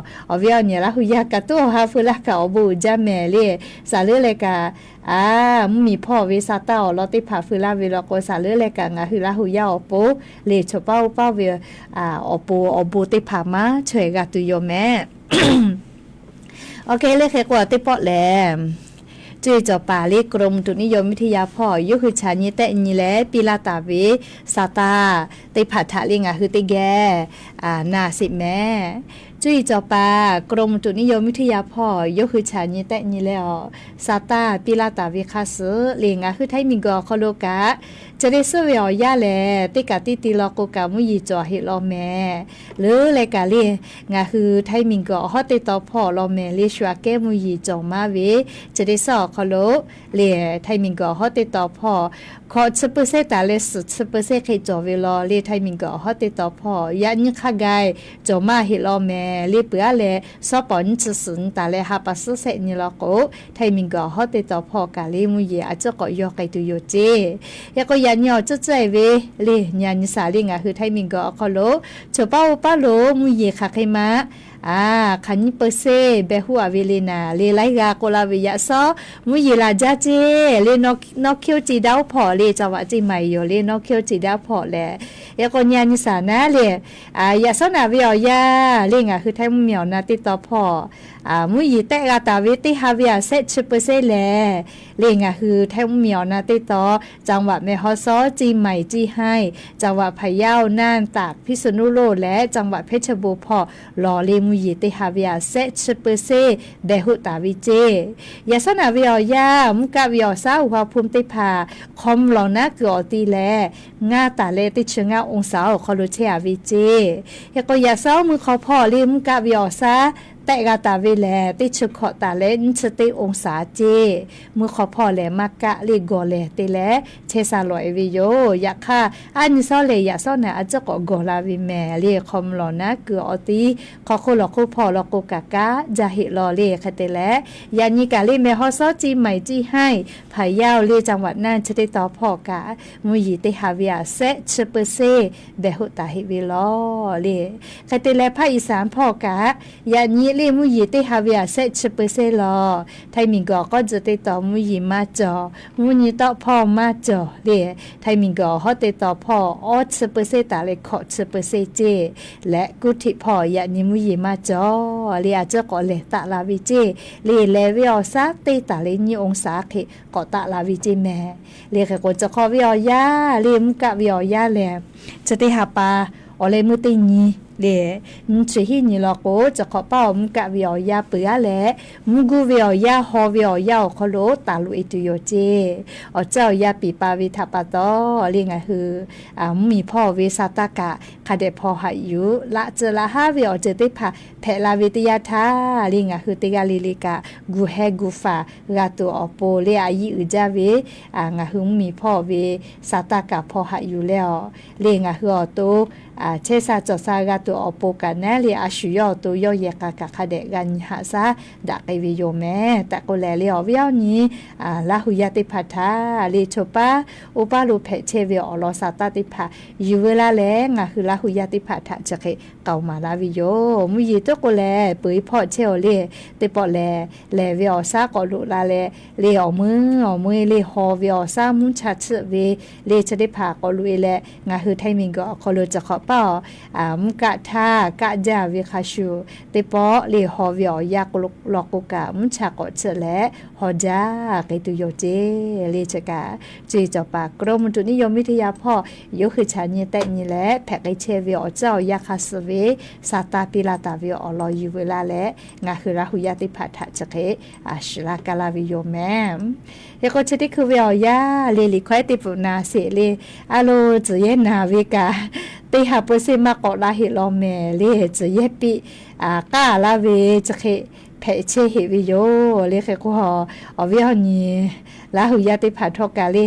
awˬ viˉ awˬ nyi Laˇ hu yaˇ kaꞈ tuˉ awˬ ha feu laˇ kaꞈ awˬ bon uiˍ jaˇ mehˍ le. Saˍ leuˉ leh kaꞈ, a, mvuhˇmiˬ hpawˇ ve sa taˇ awˬ lawn teˇ hpaˍ feu laˇ ve law k'o, saˍ leuˉ leh kaꞈ ngaˬ hui Laˇ hu yaˇ awˬ pon le choˬ paˉ oˇ paˉ ve awˬ pon awˬ bon teˇ hpaˍ maˇ chaweh g'a tuˬ yoˬ mehˍ. Awˬ hk'e le hk'e k'o, teˇ pawˆ lehˬ, cuˇ yiˍ cawˬ paˍ le กรมอุตุนิยมวิทยา hpawˇ yawˇ hui chaꞈ nyi tehˆ nyi leh piˇ laˇ taˍ ve sa taˇ teˇ hpaˍ htaꞈ le ngaˬ hui teˇ geh na sheˍ mehˍ. Cuˇ yiˍ cawˬ paˍ กรมอุตุนิยมวิทยา hpawˇ yawˇ hui chaꞈ nyi tehˆ nyi leh awˬ sa taˇ piˇ laˇ taˍ ve hk'a suhˍ le ngaˬ hui Htaiˇ miˬguiˬ awˬ hk'aw lo kaꞈ, chi teˇ suhˉ ve awˬ yanˇ lehˬ, teˇ kaꞈ teˇ ti law k'o kaꞈ mvuhˇ yeˬ cawˬ heˆ law mehˍ. Leuˉ leh kaꞈ le, ngaˬ hui Htaiˇ miˬguiˬ awˬ hawˉ teˇ taw hpawˇ law mehˍ le shu aꞈ kehˉ mvuhˇ yeˬ cawˬ maˇ ve, chi teˇ suhˉ awˬ hk'aw lo le, Htaiˇ miˬguiˬ awˬ hawˉ teˇ taw hpawˇ hkawꞈ chi เปอร์เซ็นต์ taˍ leh suhˍ chi เปอร์เซ็นต์ hk'e cawˬ ve law le. Htaiˇ miˬguiˬ awˬ hawˉ teˇ taw hpawˇ yaꞈ nyi hk'a gaˬ cawˬ maˇ heˆ law mehˍ le. Peuˬ aˉ leh, shawˉ pawˍ nyiˇ chi suhˍ nyi taˍ leh ha pa suhˉ shehˆ nyi law k'o, Htaiˇ miˬguiˬ awˬ hawˉ teˇ taw hpawˇ kaꞈ le mvuhˇ yeˬ a ciˉ k'awꞈ yaw k'ai tuˬ yoˬ ceˇ. Hk'e k'o, yaꞈ nyi awˬ ciˉ ciˉ e ve le nyi a nyi saˍ le ngaˬ hui Htaiˇ miˬguiˬ awˬ hk'aw lo choˬ paˉ oˇ paˉ lo mvuhˇ yeˬ hk'aˬ hk'e maˇ A, hk'aˬ nyiˇ เปอร์เซ็นต์ beh huˆ a ve le naˍ le, laiˉ g'a k'oˆ la ve yaꞈ shawˉ mvuhˇ yeˬ laˬ jaˇ ceˇ le. North Carolina hpawˇ le, จังหวัดเชียงใหม่ yoˬ le, North Carolina hpawˇ lehˬ. Yaꞈ k'o nyi a nyi saˍ naˉ le, yaꞈ shawˉ naˍ ve awˬ yanˇ le ngaˬ hui Htaiˇ mvuhˇmiˬ awˬ na teˇ tawn hpawˇ mvuhˇ yeˬ tehˆ g'a taˍ ve teˇ ha ve aˬ sehˆ chi เปอร์เซ็นต์ lehˬ, le ngaˬ hui Htaiˇ mvuhˇmiˬ awˬ na teˇ tawn จังหวัดแม่ฮ่องสอน เชียงใหม่ เชียงราย จังหวัดพะเยา น่าน ตาก พิษณุโลก leh จังหวัดเพชรบูรณ์ hpawˇ lawˬ le mvuhˇ yeˬ teˇ ha ve aˬ sehˆ chi เปอร์เซ็นต์ beh hoˆ taˍ ve ceˇ. Yaꞈ shawˉ naˍ ve awˬ yanˇ mvuhˇ kaˆ ve awˬ shaˉ uˬ ha hpu teˇ hpaˍ hk'aw mvuh lawˬ naˉ kuiˬ awˬ ti leh ngaˇ taˍ leh teˇ chi ngaˇ องศา awˬ hk'aw lo chehˇ a ve ceˇ. Hk'e k'o yaꞈ shawˉ mvuhˇ hk'aw hpawˇ le mvuhˇ kaˆ ve awˬ shaˉ tehˆ g'a taˍ ve lehˬ, teˇ chi hkawꞈ taˍ leh nyiˇ chi teˇ องศา ceˇ. Mvuhˇ hk'aw hpawˇ lehˬ maˇ kaˆ le gawˬ lehˬ te leh chehˇ sha lawˬ e ve yoˬ. Yaꞈ hk'aˇ a nyi shawˉ lehˬ yaꞈ shawˉ naˍ a ciˉ k'awꞈ gawˬ la ve mehˍ le, hk'aw mvuh lawˬ naˉ kuiˬ awˬ ti hk'aw hk'oˆ lawˬ hk'oˆ hpawˇ law k'o kaꞈ kaˆ jaˇ heˆ law le. Hk'e te leh yaꞈ nyi kaꞈ le แม่ฮ่องสอน เชียงใหม่ เชียงราย พะเยา le จังหวัดน่าน chi teˇ tawn hpawˇ kaꞈ mvuhˇ yeˬ teˇ ha ve aˬ sehˆ chi เปอร์เซ็นต์ beh hoˆ taˍ heˆ ve law le. Hk'e te leh ภาคอีสาน hpawˇ kaꞈ yaꞈ nyi le mvuhˇ yeˬ teˇ ha ve aˬ sehˆ chi เปอร์เซ็นต์ law. Htaiˇ miˬguiˬ awˬ k'awˇ tcuh teˇ tawn mvuhˇ yeˬ maˇ cawˬ, mvuhˇ nyi tawˆ hpawˇ maˇ cawˬ le. Htaiˇ miˬguiˬ awˬ hawˉ teˇ tawn hpawˇ awˇ chi เปอร์เซ็นต์ taˍ leh hkawꞈ chi เปอร์เซ็นต์ ceˇ. Leh กรุงเทพ hpawˇ yaꞈ nyi mvuhˇ yeˬ maˇ cawˬ le, a ciˉ k'awꞈ lehˬ taˆ la ve ceˇ. Le lehˬ ve awˬ shaˉ teˇ taˍ leh nyiˇ องศา hk'e k'awꞈ taˆ la ve ceˇ mehˍ. Le hk'e k'o chi hk'awꞈ ve awˬ yanˇ le mvuhˇ kaˆ ve awˬ yanˇ lehˬ, chi teˇ ha pa awˬ leh meuˇ teˇ nyi le, nyi chi hiˉ nyi law k'o chi hk'awꞈ paˇ awˬ mvuhˇ kaˆ ve awˬ yanˇ peuˬ aˉ leh, mvuhˇ guˇ ve awˬ yanˇ, haw ve awˬ yanˇ awˬ hk'aw lo taˍ loꞈ e tuˬ yoˬ ceˇ. Awˬ ceuˬ awˬ yanˇ piˍ pa ve htaꞈ pa taw le ngaˬ hui mvuhˇmiˬ hpawˇ ve sa taˇ kaꞈ hk'a dehꞈ hpaw haꞈ yuˬ, laꞈ ceuˬ laꞈ haˉ ve awˬ ceuˬ teˇ hpaˍ hpehꞈ la ve teˇ yanˇ htaˇ le ngaˬ hui teˇ g'aˇ le le kaꞈ gu heh gu faˍ g'a tuˬ awˬ pon le a yiˇ uiˍ jaˇ ve ngaˬ hui mvuhˇmiˬ hpawˇ ve sa taˇ kaꞈ hpaw haꞈ yuˬ leh awˬ le ngaˬ hui awˬ to chehˇ sha cawˬ sha g'a tuˬ awˬ pon kaꞈ naˉ le a shu yawˇ awˬ to yawˇ yehˬ k'a kaꞈ hk'a dehꞈ g'a nyi haꞈ shaˉ daꞈ k'ai ve yoˬ mehˍ. Tehꞈ k'oˆ lehˬ le awˬ viˉ awˬ nyi Laˇ hu yaˇ teˇ hpaˍ htaꞈ le chaw paˉ oˇ paˉ lo hpehꞈ chehˇ ve awˬ lawn sa taˇ teˇ hpaˍ yuˬ veu laˇ leh ngaˬ hui Laˇ hu yaˇ teˇ hpaˍ htaꞈ chi hk'e k'aoˍ maˍ laˇ ve yoˬ. Mvuhˇ yeˬ tuˉ k'o lehˬ peuˬ e hpawˇ chehˇ awˬ le teˇ pawˆ lehˬ, lehˬ ve awˬ shaˉ k'awꞈ loꞈ la leh le awˬ meuˇ awˬ meuˇ le haw ve awˬ shaˉ mvuhˇ cha chiˆ ve le chi teˇ hpaˍ k'awꞈ loꞈ e leh ngaˬ hui Htaiˇ miˬguiˬ awˬ hk'aw lo chi hk'awꞈ paˇ awˬ mvuhˇ kaˆ htaˇ kaˆ jaˇ ve hk'a shuˍ teˇ pawˆ le haw ve awˬ yanˇ k'o law k'o kaꞈ mvuhˇ cha k'awꞈ chiˆ leh haw jaˇ k'ai tuˬ yoˬ ceˇ. Le chi kaꞈ co e cawˬ paˍ กรมอุตุนิยมวิทยา hpawˇ yawˇ hui chaꞈ nyi tehˆ nyi leh hpehꞈ k'ai chehˇ ve awˬ ceuˬ awˬ yanˇ hk'a suh ve sa taˇ piˇ laˇ taˍ ve awˬ lawn yuˬ veu laˇ leh ngaˬ hui Laˇ hu yaˇ teˇ hpaˍ htaꞈ chi hk'e a shuˍ laˇ kaˇ laˇ ve yoˬ mehˍ. Hk'e k'o chi teˇ hkui ve awˬ yanˇ le liꞈ hkawˇ ehˉ teˇ pfuhꞈ naˍ sheˍ le, a lo tcuhˬ yehˇ naˍ ve kaꞈ teˇ ha เปอร์เซ็นต์ maˇ k'awꞈ la heˆ law mehˍ le, tcuhˬ yehˇ piˆ k'aˇ laˇ ve chi hk'e hpehꞈ chehˇ heˆ ve yoˬ. Le hk'e k'o awˬ viˉ awˬ nyi Laˇ hu yaˇ teˇ hpaˍ htawˇ kaꞈ le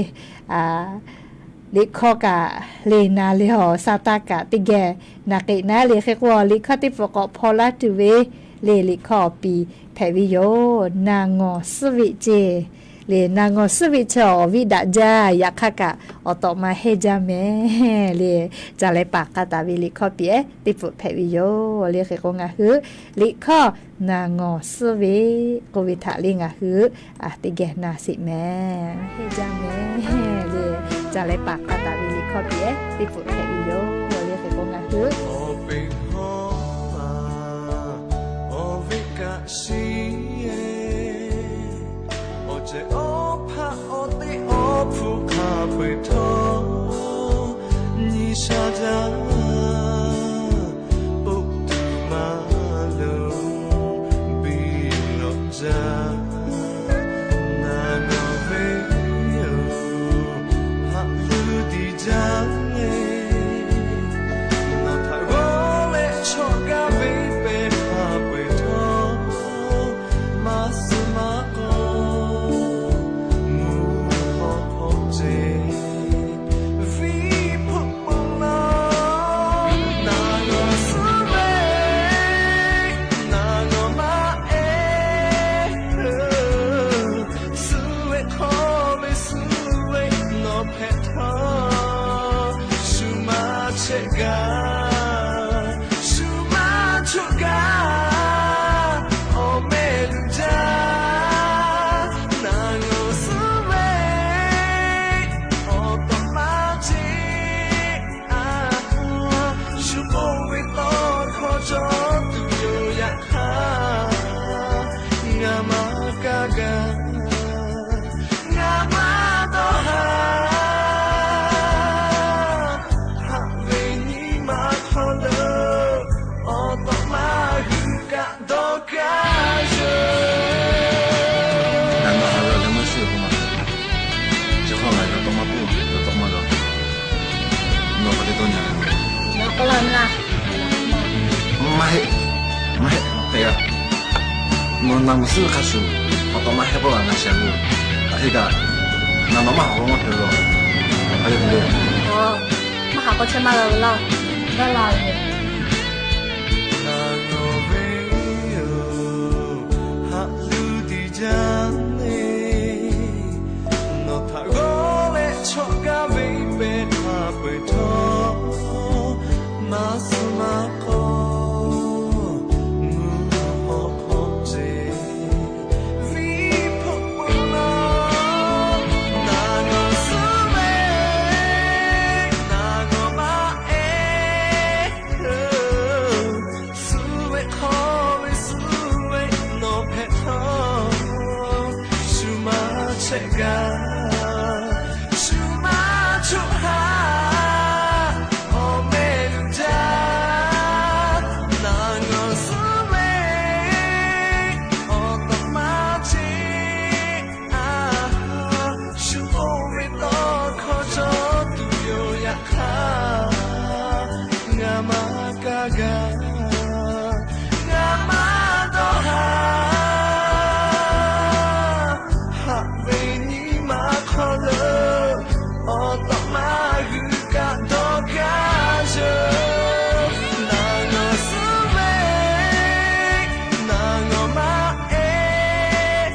liꞈ hkawˇ kaꞈ le naˍ le awˬ sa taˇ kaꞈ teˇ geh naˍ k'eꞈ naˉ le hk'e k'o liꞈ hkawˇ teˇ hpaˍ k'awꞈ hpaw laˇ tuˬ ve le liꞈ hkawˇ awˬ piˍ hpehꞈ ve yoˬ. Naˍ ngawˬ suhˉ ve ceˇ le, naˍ ngawˬ suhˉ ve chi awˬ viˉ daꞈ jaˇ, yaꞈ hk'aˇ kaꞈ awˬ tawꞈ ma hehnˇ jaˇ mehˍ le. Ca leh paˍ k'a taˍ ve liꞈ hkawˇ piˍ ehˉ teˇ pfuhꞈ hpehꞈ ve yoˬ. Le hk'e k'o ngaˬ hui liꞈ hkawˇ naˍ ngawˬ suhˉ ve k'oˆ ve htaꞈ le ngaˬ hui teˇ geh na sheˍ mehˍ. Hehnˇ jaˇ mehˍ le. Ca leh paˍ k'a taˍ ve liꞈ hkawˇ piˍ ehˉ teˇ pfuhꞈ hpehꞈ ve yoˬ. Le hk'e k'o ngaˬ hui awˬ peꞈ hawˉ awˬ viˉ kaꞈ shiˍ e, awˬ cehˬ awˬ hpaˆ awˬ teˇ awˬ hpfuhˇ hk'a peu-eˬ htawˇ nyi sha jaˇ, uˉ tuˬ maˇ loˍ biˇ lawꞈ jaˇ. Naˍ nawˬ ve yoˬ, haꞈ tuˬ tiˍ jaˇ le. Nawˬ htaꞈ g'awˇ leh chaw gaˇ ve pehˬ hpaˇ peu-eˬ htawˇ, maˇ suh maˇ k'awꞈ mvuhˇ hawˉ hk'aw ceˇ, viˉ hpeuꞈ maw naˍ, naˍ nawˬ suhˉ ve, naˍ nawˬ maˇ ehˉ hpeuꞈ Kaˇ gaˇ ngaˬ maˇ dawˇ haˍ. Haꞈ ve nyi ma hk'aw lo awˬ tawꞈ maˇ g'uiˬ kaꞈ dawˇ kaˇ yoˬ. Ngaˬ nawˬ ha ve awˬ leh meuˇ shiˍ ve k'o ma, chi hk'aw ngaˬ nawˬ tawꞈ maˇ puˇ, nawˬ tawꞈ maˇ g'a. Nawˬ hk'aˬ te tawˇ nyi ve? Maˇ heˆ, maˇ heˆ, hk'e g'a. Nawˬ naˬ meuˇ shiˍ ve hk'a shuˍ, awˬ tawꞈ maˇ heh pawˆ g'a ngaˬ shiˍ ve. Hk'e kaꞈ, ngaˬ nawˬ maˇ haꞈ k'o maˇ hpehꞈ ve. Hk'e te, maˇ haꞈ k'o chehˇ maˇ g'a ve laˇ, gaˇ la ve. Naˬ nawˬ ve yoˬ, haꞈ luˇ tiꞈ jaˇ le. Nawˬ htaꞈ g'awˇ leh chawꞈ gaˇ ve pehˬ hk'a peu-eˬ htawˇ, maˇ suh maˇ k'awꞈ mvuhˇ hawˉ hk'awꞈ ce viˉ hpawˆ peuˬ laˇ. Naˬ nawˬ suhˉ ve, naˬ nawˬ maˇ ehˉ suhˉ ve hk'aw ve suhˉ ve nawˬ hpehꞈ htawˇ, shu maˇ chehˇ gaˇ, shu maˇ choˆ haˍ. Awˬ meh luˬ jaˇ, naˬ nawˬ suhˉ ve awˬ tawꞈ maˇ ce. A, shu k'oˆ ve tawˇ hkawˇ cawˬ tuˬ yoˬ. Yaꞈ hk'aˇ ngaˬ maˇ kaˇ gaˇ, ngaˬ maˇ dawˇ haˍ. Haꞈ ve nyi ma hk'aw lo awˬ tawꞈ maˇ g'uiˬ kaꞈ dawˇ kaˇ yoˬ. Naˬ nawˬ suhˉ ve, naˬ nawˬ maˇ ehˉ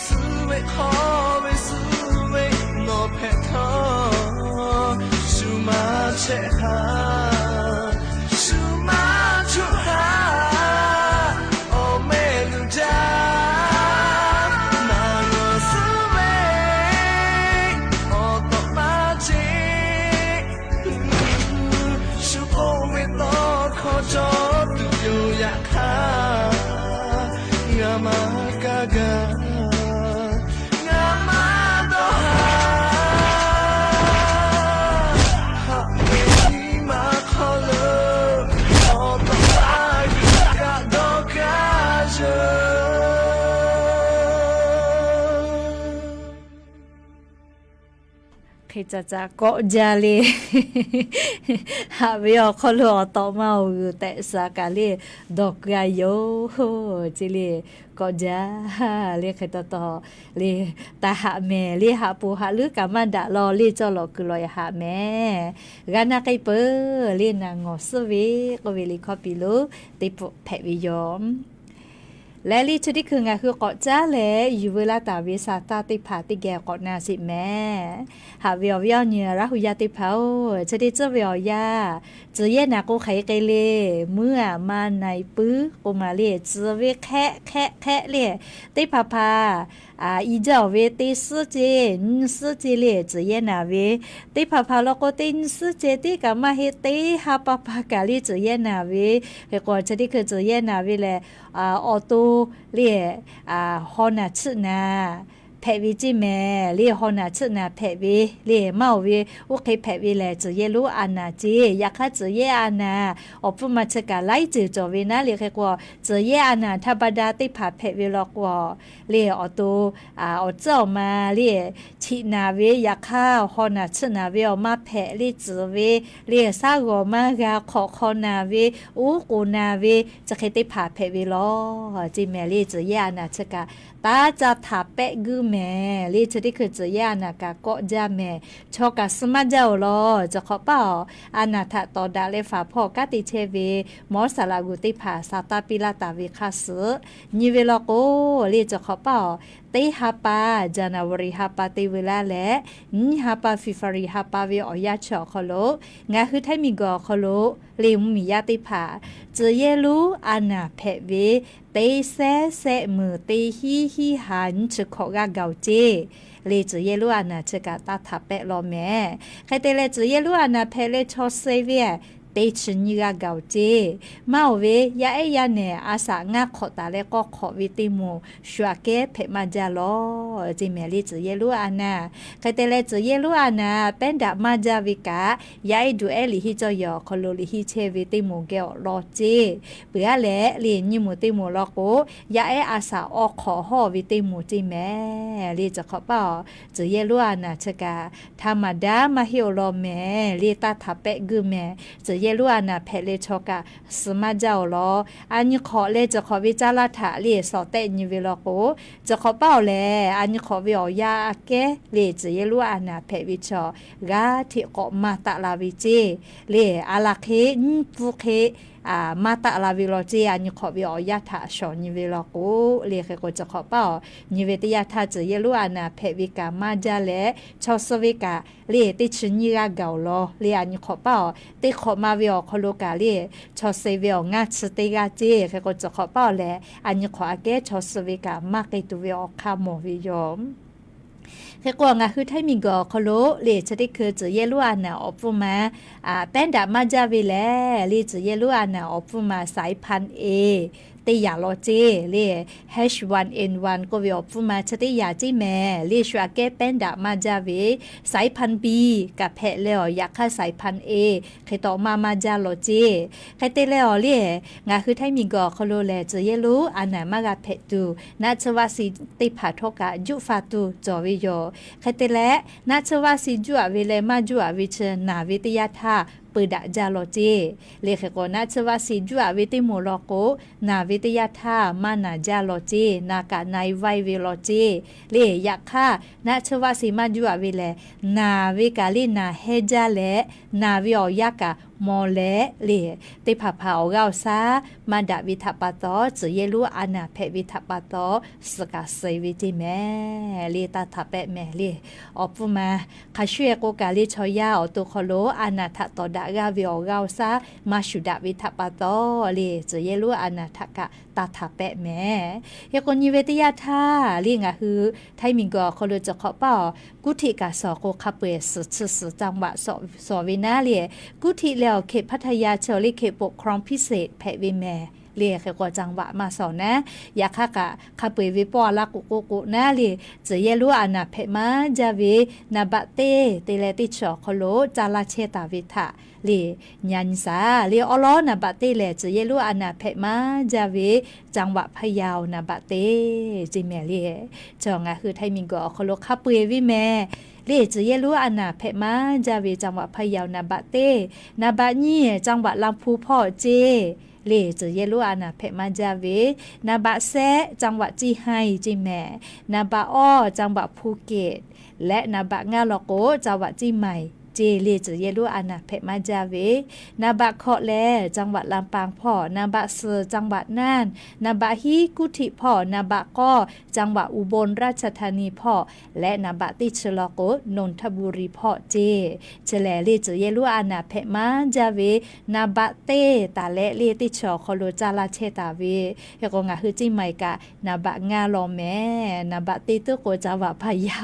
suhˉ ve hk'aw ve suhˉ ve nawˬ hpehꞈ htawˇ, shu maˇ chehˇ haˍ, shu maˇ choˆ haˍ. Awˬ meh luˬ jaˇ, naˬ nawˬ suhˉ ve awˬ tawꞈ maˇ ce. Shu k'oˆ ve tawˇ hkawˇ cawˬ tuˬ yoˬ. Yaꞈ hk'aˇ ngaˬ maˇ kaˇ gaˇ, ngaˬ maˇ dawˇ haˍ. Haꞈ ve nyi ma hk'aw lo awˬ tawꞈ maˇ g'uiˬ kaꞈ dawˇ kaˇ yoˬ. Hk'e caꞈ caꞈ kawˆ jaˇ le. Haꞈ ve awˬ hk'aw lo awˬ tawꞈ ma awˬ g'uiˬ tehꞈ shaˍ kaꞈ le, dawˇ kaˇ yoˬ ce le. Kawˆ jaˇ le. Hk'e taw taw le, taˇ haꞈ mehˍ le. Haꞈ poˬ haꞈ leuˉ kaꞈ maˇ daꞈ law le, cawˇ lawꞈ kuiˬ lawꞈ haꞈ mehˍ. G'a na k'ai peuˬ le. Naˬ ngawˬ suhˉ ve k'oˆ ve liꞈ hkawˇ piˍ lo teˇ pawˆ hpehꞈ ve yoˬ. Leh le chi teˇ hkui ngaˬ hui k'awꞈ caˉ leh yuˬ veu laˇ taˍ ve saˍ taˇ teˇ hpaˍ teˇ geh k'awꞈ na sheˍ mehˍ. Haꞈ ve awˬ viˉ awˬ nyi Laˇ hu yaˇ teˇ hpaˍ-oˬ, chi teˇ tcuhˉ ve awˬ yanˇ, tcuh yehˇ naˍ k'o hk'aˬ hk'e le, muiˉ aˬ ma na-e puiˉ k'oˆ ma le, tcuh ve hk'ehˆ hk'ehˆ hk'ehˆ le, teˇ hpaˍ hpaˍ i jaˇ-oˬ ve teˇ suhˉ ce, nyiˇ suhˉ ce le, tcuh yehˇ naˍ ve teˇ hpaˍ hpaˍ law k'o, teˇ nyiˇ suhˉ ce tiˉ kaꞈ maˇ heˆ, teˇ ha pa pa kaꞈ le tcuh yehˇ naˍ ve. Hk'e k'o chi teˇ hkui tcuh yehˇ naˍ ve lehˬ, awˬ to le, haw naˬ chiˆ naˍ hpehꞈ ve ceˇ mehˍ le. Haw naˬ chiˆ naˍ hpehꞈ ve le, maˇ oˬ ve, oˇ hk'e hpehꞈ ve lehˬ tcuh yehˇ lonˉ a naˍ ceˇ. Yaꞈ hk'aˇ tcuh yehˇ a naˍ awˬ pfuhˇ ma chi kaꞈ laiˉ ceuˬ cawˬ ve naˉ le. Hk'e k'o, tcuh yehˇ a naˍ htaˇ ba da teˇ hpaˍ hpehꞈ ve law k'o, le awˬ to awˬ tcuhˉ awˬ ma le, chiˆ naˍ ve, yaꞈ hk'aˇ haw naˬ chiˆ naˍ ve awˬ maˇ hpehꞈ le, tcuh ve le, shaˉ g'awˬ maˇ g'a, hk'awꞈ hk'aw naˍ ve, uˉ k'oˍ naˍ ve, chi hk'e teˇ hpaˍ hpehꞈ ve law ceˇ mehˍ le. Tcuh yehˇ a naˍ chi kaꞈ taˇ ca htaꞈ pehˆ guiˇ mehˍ le. Chi teˇ hkui tcuh yehˇ a naˍ kaꞈ kawˆ jaˇ mehˍ. Chaw kaꞈ suh maˇ jaˇ-oˬ law. Chi hk'awꞈ paˇ-oˬ, a naˍ htaꞈ tawˍ daꞈ leh faˍ hpawˇ kanˉ te chehˇ ve mawˇ saˍ laꞈ g'uˬ teˇ hpaˍ sa taˇ piˇ laˇ taˍ ve hk'aˇ suh nyi ve law k'o, le chi hk'awꞈ paˇ-oˬ, teˇ ha pa January ha pa te veu laˇ leh, nyiˇ ha pa February ha pa ve awˬ yanˇ chi awˬ hk'aw lo ngaˬ hui Htaiˇ miˬguiˬ awˬ hk'aw lo le mvuhˇmiˬ yaˇ teˇ hpaˍ tcuh yehˇ lonˉ a naˍ hpehꞈ ve teˇ sehˉ sehˆ meuˍ teˇ hinˉ hinˉ ha nyiˇ chi hkawꞈ g'aˇ gaˬ-oˬ ceˇ. Le tcuh yehˇ lonˉ a naˍ chi kaꞈ taˇ htaꞈ pehˆ law mehˍ. Hk'e te leh tcuh yehˇ lonˉ a naˍ hpehꞈ leh chaw suh ve teˇ chi nyiˇ g'aˇ gaˬ-oˬ ceˇ. Maˇ oˬ ve, yaˇ ehˉ yaˇ nehˬ a shaꞈ ngaˇ hk'awꞈ taˍ leh k'awˇ hk'awꞈ ve teˇ moˍ shu aꞈ kehˉ hpehꞈ maˇ jaˇ lawˬ ceˇ mehˍ le. Tcuh yehˇ lonˉ a naˍ, hk'e te leh tcuh yehˇ lonˉ a naˍ pehˉ daꞈ maˇ jaˇ ve kaꞈ, yaˇ ehˉ duˬ ehˉ liꞈ hiˉ cawˇ yehˬ awˬ hk'aw lo liꞈ hiˉ chehˇ ve teˇ moˍ geh awˬ lawn ceˇ. Peuˬ aˉ leh le nyiˇ moˍ teˇ moˍ law k'o, yaˇ ehˉ a shaꞈ awˬ hk'awꞈ hawˇ ve teˇ moˍ ceˇ mehˍ le. Chi hk'awꞈ paˇ awˬ, tcuh yehˇ lonˉ a naˍ chi kaꞈ htaˇ maˍ daꞈ maˇ heˆ awˬ lawn mehˍ le. Taˇ htaꞈ pehˆ guiˇ mehˍ. Tcuh yehˇ lonˉ a naˍ hpehꞈ leh chaw kaꞈ suh maˇ jaˇ awˬ lawn, a nyi hk'awꞈ leh chi hk'awꞈ ve caˇ laˇ htaꞈ le sawˍ tehˆ nyi ve law k'o, chi hk'awꞈ paˇ awˬ lehˬ, a nyi hk'awꞈ ve awˬ yanˇ aꞈ kehˉ le tcuh yehˇ lonˉ a naˍ hpehꞈ ve chaw g'aˇ hteꞈ k'awꞈ maˇ taˆ la ve ceˇ. Le a laˬ hk'e nyiˇ pfuhˇ hk'e maˇ taˆ la ve law ceˇ. A nyi hk'awꞈ ve awˬ yanˇ htaꞈ shawˍ nyi ve law k'o, le hk'e k'o chi hk'awꞈ paˇ awˬ nyi ve teˇ yanˇ htaˇ tcuh yehˇ lonˉ a naˍ hpehꞈ ve kaꞈ maˇ jaˇ leh, chaw suh ve kaꞈ le teˇ chi nyiˇ g'aˇ gaˬ awˬ lawn le. A nyi hk'awꞈ paˇ awˬ teˇ hk'awꞈ ma ve awˬ hk'aw lo kaꞈ le chaw suh ve awˬ ngaˇ chi teˇ g'aˇ ceˇ. Hk'e k'o chi hk'awꞈ paˇ awˬ lehˬ, a nyi hk'awꞈ aꞈ kehˉ chaw suh ve kaꞈ maˇ k'ai tuˬ ve awˬ hk'aˇ mawˬ ve yoˬ. Hk'e k'o ngaˬ hui Htaiˇ miˬguiˬ awˬ hk'aw lo le chi teˇ hkui tcuh yehˇ lonˉ a naˍ awˬ pfuhˇ ma pehˉ daꞈ maˇ jaˇ ve lehˬ, le tcuh yehˇ lonˉ a naˍ awˬ pfuhˇ ma สายพันธุ์ A teˇ yaꞈ law ceˇ le, H one N one k'oˆ ve awˬ hpfuhˇ ma chi teˇ yaꞈ ceˇ mehˍ le. Shu aꞈ kehˉ pehˉ daꞈ maˇ jaˇ ve สายพันธุ์ B kaꞈ hpehꞈ leh awˬ, yaꞈ hk'aˇ สายพันธุ์ A hk'e taw maˇ maˇ jaˇ law ceˇ. Hk'e te leh awˬ le, ngaˬ hui Htaiˇ miˬguiˬ awˬ hk'aw lo lehˬ tcuh yehˇ lonˉ a naˍ maˇ g'a hpehꞈ tuˬ, naˆ tsuhˇ vaˆ si teˇ hpaˍ htawˇ kaꞈ juˆ fa tuˬ cawˬ ve yoˬ. Hk'e te leh naˆ tsuhˇ vaˆ si juˆ aꞈ ve leh maˇ juˆ aꞈ ve chi naˬ ve teˇ yanˇ htaˇ peu daꞈ jaˇ law ceˇ. Le hk'e k'o naˆ tsuhˇ vaˆ si juˆ aꞈ ve teˇ moˍ law k'o, naˬ ve teˇ yanˇ htaˇ maˇ naˬ jaˇ law ceˇ. Naˬ kaꞈ na e vaiˇ ve law ceˇ. Le yaꞈ hk'aˇ naˆ tsuhˇ vaˆ si maˇ juˆ aꞈ ve lehˬ, naˬ ve kaꞈ le naˬ hehnˇ jaˇ leh, naˬ ve awˬ yanˇ kaꞈ mawˬ leh le, teˇ hpaˍ hpaˍ awˬ g'aˇ awˬ shaˉ maˇ daꞈ ve htaꞈ pa taw, tcuh yehˇ lonˉ a naˍ hpehꞈ ve htaꞈ pa taw, suh kaꞈ suh ve ceˇ mehˍ le. Taˇ htaꞈ pehˆ mehˍ le. Awˬ hpfuhˇ ma hk'a shuˍ e k'o kaꞈ le chaw yaˇ awˬ to hk'aw lo a naˍ htaꞈ tawˍ daꞈ g'aˇ ve awˬ g'aˇ awˬ shaˉ maˇ shuˍ daꞈ ve htaꞈ pa taw le, tcuh yehˇ lonˉ a naˍ htaꞈ kaꞈ taˇ htaꞈ pehˆ mehˍ. Hk'e k'o nyi ve teˇ yanˇ htaˇ le ngaˬ hui Htaiˇ miˬguiˬ awˬ hk'aw lo chi hk'awꞈ paˇ awˬ, กรุงเทพ kaꞈ shawˍ k'o hk'a peu eˬ suhˍ chi suhˍ จังหวัด shawˍ ve naˉ le, กรุงเทพ leh awˬ hkeh พัทยา chi awˬ le hkeh ปกครองพิเศษ hpehꞈ ve mehˍ le. Hk'e k'o จังหวัด maˇ shawˍ naˉ, yaꞈ hk'aˇ kaꞈ hk'a peu eˬ ve pawˆ a laˇ k'o k'o k'o naˉ le, tcuh yehˇ lonˉ a naˍ hpehꞈ maˇ jaˇ ve naˍ baꞈ teˇ te leh teˇ chi awˬ hk'aw lo caˇ laˇ chehˇ taˍ ve htaꞈ le, nyi nyi shaˍ le awˉ lawˉ naˍ baꞈ teˇ lehˬ tcuh yehˇ lonˉ a naˍ hpehꞈ maˇ jaˇ ve จังหวัด พะเยา naˍ baꞈ teˇ ceˇ mehˍ le. Chi ngaˬ hui Htaiˇ miˬguiˬ awˬ hk'aw lo hk'a peu eˬ ve mehˍ le, tcuh yehˇ lonˉ a naˍ hpehꞈ maˇ jaˇ ve จังหวัด พะเยา naˍ baꞈ teˇ, naˍ baꞈ nyiˇ จังหวัด ลำพูน hpawˇ ceˇ le, tcuh yehˇ lonˉ a naˍ hpehꞈ maˇ jaˇ ve, naˍ baꞈ shehˆ จังหวัด เชียงราย ceˇ mehˍ, naˍ baꞈ awˇ จังหวัด ภูเก็ต leh naˍ baꞈ ngaˇ law k'o จังหวัด เชียงใหม่ ceˇ le, tcuh yehˇ lonˉ a naˍ hpehꞈ maˇ jaˇ ve, naˍ baꞈ hkawꞈ lehˬ จังหวัด ลำปาง hpawˇ, naˍ baꞈ suhˍ จังหวัดน่าน, naˍ baꞈ hiˉ กรุงเทพ hpawˇ, naˍ baꞈ k'awˇ จังหวัด อุบลราชธานี hpawˇ, leh naˍ baꞈ teˇ chi law k'o นนทบุรี hpawˇ ceˇ. Chi lehˬ le tcuh yehˇ lonˉ a naˍ hpehꞈ maˇ jaˇ ve, naˍ baꞈ teˇ taˍ leh le teˇ chi awˬ hk'aw lo caˇ laˇ chehˇ taˍ ve. Hk'e k'o ngaˬ hui เชียงใหม่ kaꞈ naˍ baꞈ ngaˇ law mehˍ, naˍ baꞈ teˇ tuˉ k'o จังหวัด พะเยา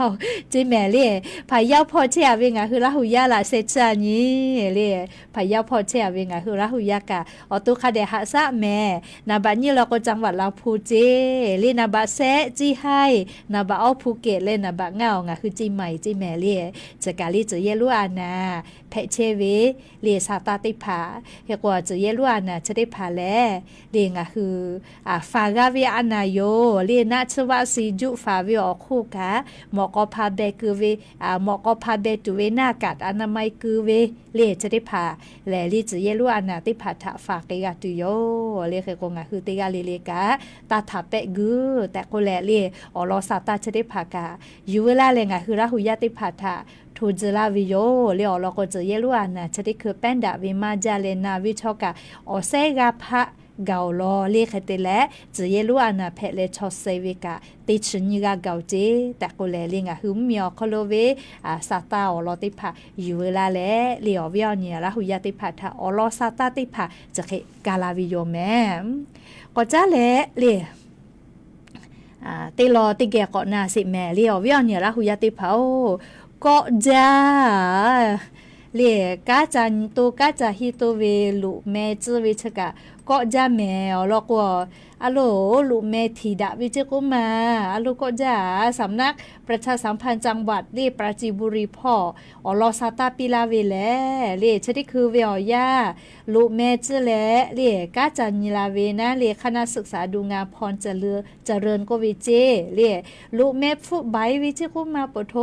ceˇ mehˍ le. พะเยา hpawˇ chehˇ a ve ngaˬ hui Laˇ huˍ yaˇ laꞈ sheh tcuh a nyi le, พะเยา hpawˇ chehˇ a ve ngaˬ hui Laˇ huˍ yaˇ kaꞈ awˬ to hk'a dehꞈ haꞈ shaˉ mehˍ. Naˍ baꞈ nyiˇ law k'o จังหวัด ลำพูน ceˇ le, naˍ baꞈ shehˆ เชียงราย, naˍ baꞈ awˇ ภูเก็ต leh naˍ baꞈ ngaˇ awˬ ngaˬ hui เชียงใหม่ ceˇ mehˍ le. Chi kaꞈ le tcuh yehˇ lonˉ a naˍ hpehꞈ chehˇ ve le sa taˇ teˇ hpaˍ. Hk'e k'o tcuh yehˇ lonˉ a naˍ chi teˇ hpaˍ lehˬ le ngaˬ hui faˍ g'a ve a naˍ yoˬ le. Naˆ tsuhˇ vaˆ si juˆ faˍ ve awˬ hk'oˆ kaꞈ mawꞈ k'aw hpa beh keu ve, mawꞈ k'aw hpa beh tuˬ ve หน้ากากอนามัย keu ve le chi teˇ hpaˍ lehˬ le tcuh yehˇ lonˉ a naˍ teˇ hpaˍ htaꞈ faˍ k'ai g'a tuˬ yoˬ le. Hk'e k'o ngaˬ hui teˇ g'aˇ le le kaꞈ taˇ htaꞈ pehˆ guiˇ tehꞈ k'oˆ leh le awˬ lawn sa taˇ chi teˇ hpaˍ kaꞈ yuˬ veu laˇ leh ngaˬ hui Laˇ huˍ yaˇ teˇ hpaˍ htaꞈ hto tcuh laˇ ve yoˬ le. Awˬ lawn k'o tcuh yehˇ lonˉ a naˍ chi teˇ hkui pehˉ daꞈ ve maˇ jaˇ leh naˬ ve chaw kaꞈ awˬ sehˉ g'aˇ hpaˆ gaˬ awˬ lawn le. Hk'e te leh tcuh yehˇ lonˉ a naˍ hpehꞈ leh chaw suh ve kaꞈ teˇ chi nyiˇ g'aˇ gaˬ-oˬ ceˇ tehꞈ k'oˆ leh le ngaˬ hui mvuhˇmiˬ awˬ hk'aw lo ve sa taˇ awˬ lawn teˇ hpaˍ yuˬ veu laˇ leh le awˬ viˉ awˬ nyi Laˇ huˍ yaˇ teˇ hpaˍ htaꞈ awˬ lawn sa taˇ teˇ hpaˍ chi hk'e ga la ve yoˬ mehˍ. K'awꞈ caˉ leh le teˇ law teˇ geh k'awꞈ na sheˍ mehˍ le awˬ viˉ awˬ nyi Laˇ huˍ yaˇ teˇ hpaˍ-oˬ. Kawˆ jaˇ Le, kanˉ ca nyi to kanˉ ca henˇ to ve loꞈ meh tcuhˇ ve chi kaꞈ kawˆ jaˇ mehˍ awˬ lawn k'o, a loˍ loꞈ meh htiˍ daꞈ ve ceˇ k'oˆ ma, a loˍ kawˆ jaˇ. สำนักประชาสัมพันธ์จังหวัด le Pradipuri hpawˇ awˬ lawn sa taˇ piˇ laˇ ve lehˬ, le chi teˇ hkui ve awˬ yanˇ loꞈ meh tcuhˇ leh le kanˉ ca nyi la ve naˉ le คณะศึกษาดูงานพรเจริญ k'oˆ ve ceˇ le, loꞈ meh hpfuhˆ baiˍ ve ceˇ k'oˆ ma ปะโถ,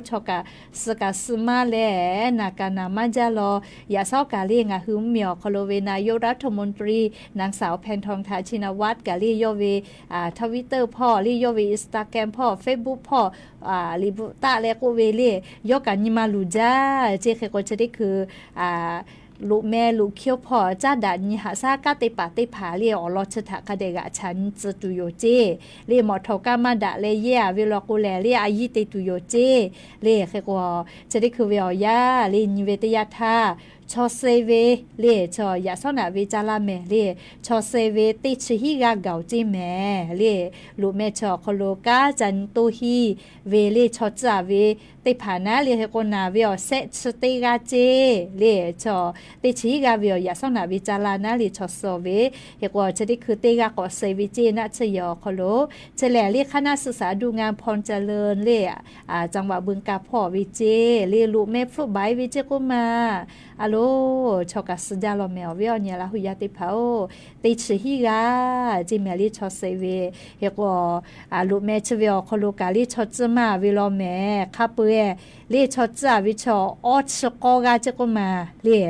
chaw kaꞈ suh kaꞈ suh maˇ leh naˬ kaꞈ naˬ maˇ jaˇ law. Yaꞈ shawˉ kaꞈ le ngaˬ hui mvuhˇmiˬ awˬ hk'aw lo ve นายกรัฐมนตรี นางสาวแพทองธาร ชินวัตร kaꞈ le yawˇ ve Twitter hpawˇ le yawˇ ve Instagram hpawˇ Facebook hpawˇ liꞈ bvuhꞈ taˆ leh k'oˆ ve le, yawˇ kaꞈ nyi ma luˬ jaˇ ceˇ. Hk'e k'o chi teˇ hkui loꞈ meh loꞈ hkiˇ hpawˇ caˉ daꞈ nyi haꞈ shaˉ kanˉ te paˍ teˇ hpaˍ le awˬ lawn chi htaꞈ hk'a dehꞈ g'aꞈ chaꞈ nyi tcuh tuˬ yoˬ ceˇ. Le mawꞈ htawˍ kaˇ maˇ daꞈ leh yehˇ a ve law k'o lehˬ le a yiˇ te tuˬ yoˬ ceˇ. Le hk'e k'o chi teˇ hkui ve awˬ yanˇ le nyi ve teˇ yanˇ htaˇ, chaw suh ve le chaw yaꞈ shawˉ naꞈ ve ca laˇ mehˍ le, chaw suh ve teˇ chi hiˉ g'aˇ gaˬ-oˬ ceˇ mehˍ le. Loꞈ meh chi awˬ hk'aw lo kanˉ ca nyi to henˇ ve le chaw tcuhˇ a ve teˇ hpaˍ naˉ le hk'e k'o naˬ ve awˬ shehˆ chi teˇ g'aˇ ceˇ le, chaw teˇ chi hiˉ g'aˇ ve awˬ yaꞈ shawˉ naꞈ ve ca laˇ naˉ le chaw suh ve, hk'e k'o chi teˇ hkui teˇ g'aˇ k'awꞈ suh ve ceˇ naˆ tsuhˇ yehˬ awˬ hk'aw lo. Chi lehˬ le คณะศึกษาดูงานพรเจริญ le จังหวัดบึงกาฬ hpawˇ ve ceˇ le loꞈ meh hpfuhˆ baiˍ ve ceˇ k'oˆ ma, a loˍ chaw kaꞈ suh jaˇ law mehˍ awˬ viˉ awˬ nyi Laˇ hu yaˇ teˇ hpaˍ-oˬ, teˇ chi hiˉ g'aˇ ceˇ mehˍ le chaw suh ve. Hk'e k'o loꞈ meh chi ve awˬ hk'aw lo kaꞈ le chaw tcuhˇ maˇ ve law mehˍ hk'a peu-eˬ le chaw tcuhˇ a ve chaw awˇ chi k'awˇ g'aˇ ceˇ k'oˆ ma le.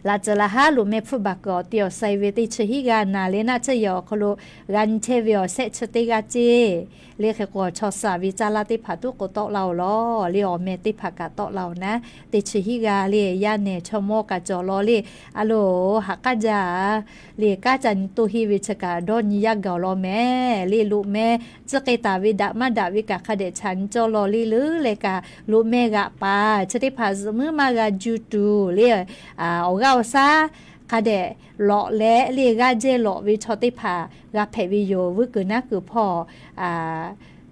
Laꞈ tcuhˍ laꞈ haˉ loꞈ meh hpfuhˆ baˬ kuiˬ awˬ te awˬ suh ve teˇ chi hiˉ g'aˇ naˬ le naˆ tsuhˇ yehˬ awˬ hk'aw lo g'a nyi chehˇ ve awˬ shehˆ chi teˇ g'aˇ ceˇ. Le hk'e k'o chaw suh a ve ca laˇ teˇ hpaˍ tuˉ k'o tawˆ la-oˬ law le awˬ meh teˇ hpaˍ kaꞈ tawˆ la-oˬ naˉ, teˇ chi hiˉ g'aˇ le yaˇ nehˬ chaw mawˇ kaꞈ cawˬ law le, a loˍ haꞈ k'aˉ jaˇ le kanˉ ca nyi to henˇ ve chi kaꞈ dawˇ nyi yaˇ gaˬ-oˬ law mehˍ le loꞈ meh tcuhˇ k'ai taˍ ve daꞈ maˇ daꞈ ve kaꞈ hk'a dehꞈ chaꞈ nyi cawˇ law le leuˉ leh kaꞈ loꞈ meh g'aꞈ paˍ chi teˇ hpaˍ zuhꞈ muiˉ maˇ g'a ju tuˬ le awˬ g'aˇ awˬ shaˉ hk'a dehꞈ lawꞈ leh le g'aˇ jehˇ lawꞈ ve chaw teˇ hpaˍ g'a hpehꞈ ve yoˬ. Vuiˇ kuiˬ naˉ kuiˬ hpawˇ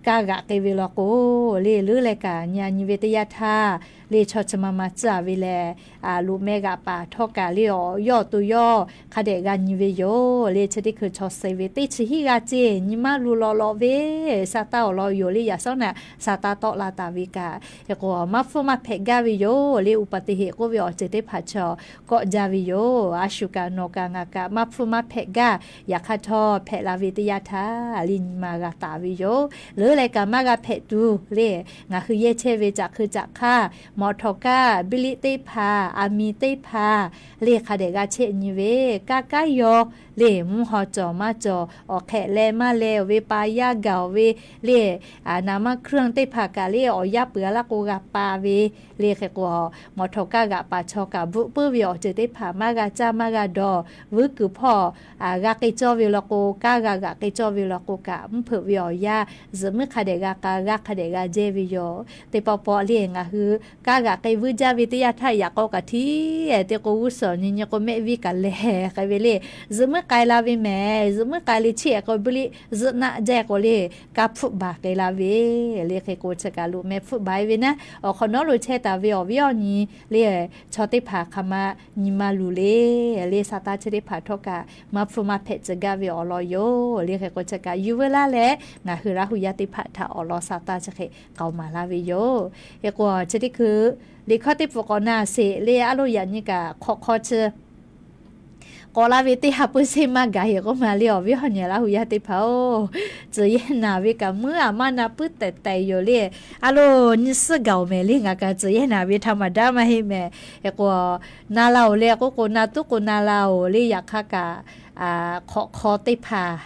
kaˇ g'aꞈ k'ai ve law k'o le leuˉ leh kaꞈ nyi a nyi ve teˇ yanˇ htaˇ le chaw chi ma ma tcuhˇ a ve lehˬ, loꞈ meh g'aꞈ paˍ htawˇ kaꞈ le awˬ yawˇ awˬ to yawˇ hk'a dehꞈ g'a nyi ve yoˬ le. Chi teˇ hkui chaw suh ve teˇ chi hiˉ g'aˇ ceˇ nyi maˇ luˬ lawꞈ lawꞈ ve sa taˇ awˬ lawn yoˬ le yaꞈ shawˉ naꞈ sa taˇ tawˆ la taˍ ve kaꞈ hk'e k'o maˇ hpfuhˇ maˇ hpehꞈ gaˇ ve yoˬ le อุบัติเหตุ k'oˆ ve awˬ ceuˬ teˇ hpaˍ chaw kawˆ jaˇ ve yoˬ. A shu kaꞈ nawˬ kaꞈ ngaˬ kaꞈ maˇ hpfuhˇ maˇ hpehꞈ gaˇ. Yaꞈ hk'aˇ htawˇ hpehꞈ la ve teˇ yanˇ htaˇ le nyi ma g'a taˍ ve yoˬ. Leuˉ leh kaꞈ maˇ g'a hpehꞈ tuˬ le ngaˬ hui yehˇ chehˇ ve caꞈ hk'eu caꞈ hk'aˇ mawꞈ htawˍ kaˇ biˇ liˆ teˇ hpaˍ a mi teˇ hpaˍ le hk'a dehꞈ g'a chehˇ nyi ve kaˇ kaˉ yaw le mvuhˇ haw cawˬ maˇ cawˬ awˬ hk'ehꞈ leh maˇ leh-oˬ ve pa yaˇ gaˬ-oˬ ve le naˍ maˇ hkuiˇ teˇ hpaˍ kaꞈ le awˬ yaˇ peuˬ a laˇ k'o g'a pa ve le hk'e k'o mawꞈ htawˍ kaˇ g'aꞈ paˍ chaw kaꞈ bvuhꞈ puiˉ ve awˬ ceuˬ teˇ hpaˍ maˇ g'a caˇ maˇ g'a dawˬ. Vuiˇ kuiˬ hpawˇ g'a k'ai cawˇ ve law k'o kaˇ g'a g'aꞈ k'ai cawˇ ve law k'o kaꞈ mvuhˇ hpeuꞈ ve awˬ yanˇ zuhꞈ muiˉ hk'a dehꞈ g'a k'a g'aˇ hk'a dehꞈ g'a jehˇ ve yoˬ. Teˇ pawˆ pawˆ le ngaˬ hui kaˇ g'aꞈ k'ai vuiˇ jaˇ ve teˇ yanˇ htaˇ yaꞈ k'aw kaꞈ htiˉ-e te k'o g'uˇ suhˍ nyi nyi k'o mehˆ viˇ kaꞈ lehˬ hk'e ve le zuhꞈ muiˉ k'ai la ve mehˍ. Zuhꞈ muiˉ k'ai le chiˇ-e k'o biˇ liˆ zuhꞈ naˆ jaˇ k'o le kaˇ hpfuhˆ baˬ k'ai la ve le hk'e k'o chi kaꞈ loꞈ meh hpfuhˆ baˬ-e ve naˉ awˬ hk'awꞈ nawˉ lo chehˇ taˍ ve awˬ viˉ awˬ nyi le chaw teˇ hpaˍ hk'aˬ ma nyi ma luˬ le le sa taˇ chi teˇ hpaˍ htawˇ kaꞈ maˇ hpfuhˇ maˇ hpehꞈ tcuh gaˇ ve awˬ lawn yoˬ le hk'e k'o chi kaꞈ yuˬ veu laˇ leh ngaˬ hui Laˇ hu yaˇ teˇ hpaˍ htaꞈ awˬ lawn sa taˇ chi hk'e k'aoˍ maˍ laˇ ve yoˬ. Hk'e k'o chi teˇ hkui liꞈ hkawˇ teˇ pfuhˍ k'awꞈ na sheˍ le a loˍ yaꞈ nyi kaꞈ hk'awꞈ hk'aw chi k'awꞈ la ve teˇ ha peu sheˆ maˇ gaˬ heˍ k'oˆ ma le awˬ viˉ awˬ nyi Laˇ hu yaˇ teˇ hpaˍ-oˬ, tcuh yehˇ naˍ ve kaꞈ muiˉ aˬ maˇ na puiˉ tehˬ tehˬ yoˬ le. A loˍ nyi suhˉ gaˬ-oˬ mehˍ le ngaˬ kaꞈ tcuh yehˇ naˍ ve htaꞈ maˍ daꞈ maˇ heˆ mehˍ. Hk'e k'o na la-oˬ le k'oˆ k'o na tuˉ k'o na la-oˬ le yaꞈ hk'aˇ kaꞈ hk'awꞈ hk'aw teˇ hpaˍ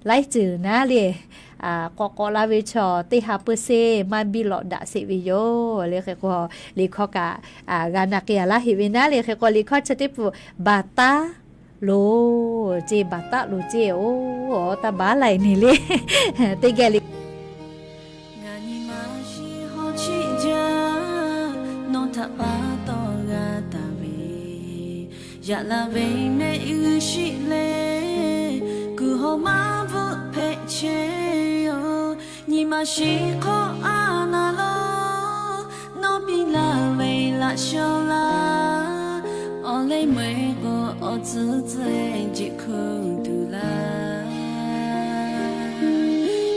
laiˉ ceuˬ naˉ le k'awꞈ k'awꞈ la ve chaw teˇ ha peu sheˆ maˇ biˇ lawꞈ daꞈ sheˍ ve yoˬ le hk'e k'o liꞈ hkawˇ kaꞈ g'a na k'ai a laˇ heˍ ve naˉ le hk'e k'o liꞈ hkawˇ chi teˇ pfuhˍ baˬ taˉ loˬ ceˇ baˬ taˉ loˬ ceˇ-oˬ taˇ baˬ laiˬ neˬ le teˇ geh le. Ngaˬ nyi ma shiˍ hawˉ chiˆ jaˇ, nawˬ htaꞈ pa taw g'a taˍ ve, yaꞈ la ve mehˆ g'uˇ shiˆ le, kuˬ hawˉ maˇ bvuhˆ hpehꞈ chehˇ-oˬ. Nyi ma shiˍ hk'awꞈ a na lo, nawˬ piˇ laˇ ve Haꞈ shaw laˇ, awˬ leh meuˇ k'o awˬ tcuhˉ tcuhˉ jiꞈ hkuˇ tuˬ laˇ.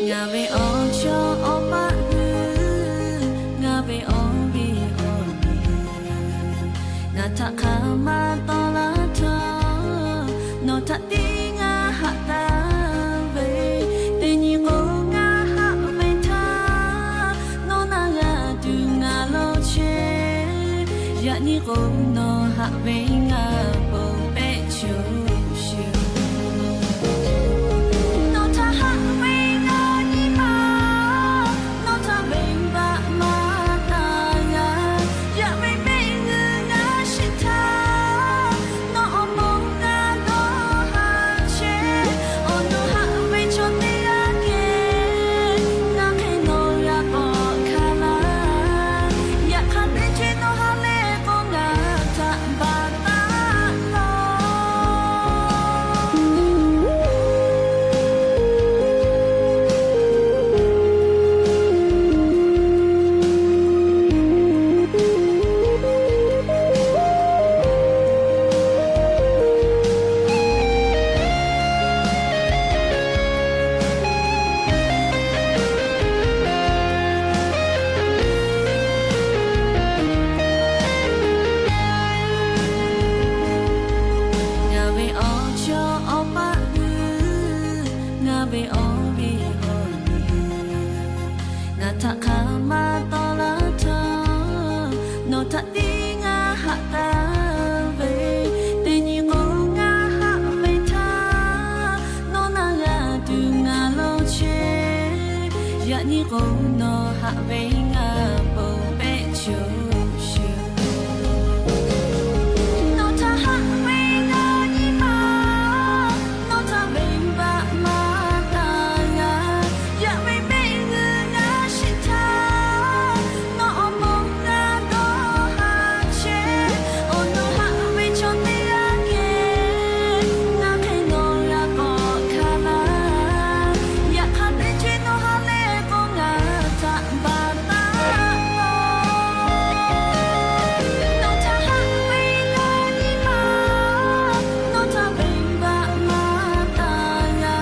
Ngaˬ ve awˬ chawˇ awˬ paˆ hui, ngaˬ ve awˬ viˉ awˬ nyi, ngaˬ htaꞈ hk'aˬ ma tawˆ la htawˇ, nawˬ htaꞈ tiˉ ngaˬ haꞈ taˍ ve. Teˇ nyi k'o ngaˬ haꞈ ve htaˇ, nawˬ naˬ g'a tuˬ ngaˬ law chehˇ. Yaꞈ nyi k'o nawˬ haꞈ ve ngaˬ ponˬ pehˆ choˬ sheˍ. Nawˬ htaꞈ haꞈ ve ngaˬ nyi ma, nawˬ htaꞈ venˇ baˆ maˇ taˍ g'a. Yaꞈ ve mehˆ g'uˇ ngaˬ shiˍ htaˇ, nawˬ awˬ moˍ ngaˬ dawˇ haˍ chehˇ. Awˬ nu haꞈ ve chaw teˇ g'aˇ geh, ngaˬ hk'e nawˬ g'a k'awꞈ hkanˍ laˇ. Yaꞈ hk'aˇ teˇ ceuˬ nawˬ ha lehˬ k'o ngaˬ htaꞈ baˬ taˉ law. Ngaˬ ve awˬ chawˇ awˬ paˆ hui, ngaˬ ve awˬ viˉ awˬ nyi, ngaˬ htaꞈ hk'aˬ ma tawˆ la htawˇ, nawˬ htaꞈ tiˉ ngaˬ haꞈ taˍ ve. Teˇ nyi k'o ngaˬ haꞈ ve htaˇ, nawˬ naˬ g'a tuˬ ngaˬ law chehˇ. Yaꞈ nyi k'o nawˬ haꞈ ve ngaˬ ponˬ pehˆ choˬ sheˍ. Nawˬ htaꞈ haꞈ ve ngaˬ nyi ma, nawˬ htaꞈ venˇ baˆ maˇ taˍ g'a. Yaꞈ ve mehˆ g'uˇ ngaˬ shiˍ htaˇ, nawˬ awˬ moˍ ngaˬ dawˇ haˍ chehˇ. Awˬ nu haꞈ ve chaw teˇ g'aˇ geh, ngaˬ hk'e nawˬ g'a k'awꞈ hkanˍ laˇ. Yaꞈ hk'aˇ teˇ ceuˬ nawˬ ha lehˬ k'o ngaˬ htaꞈ baˬ taˉ law. Nawˬ htaꞈ haꞈ ve ngaˬ nyi ma, nawˬ htaꞈ venˇ baˆ maˇ taˍ g'a.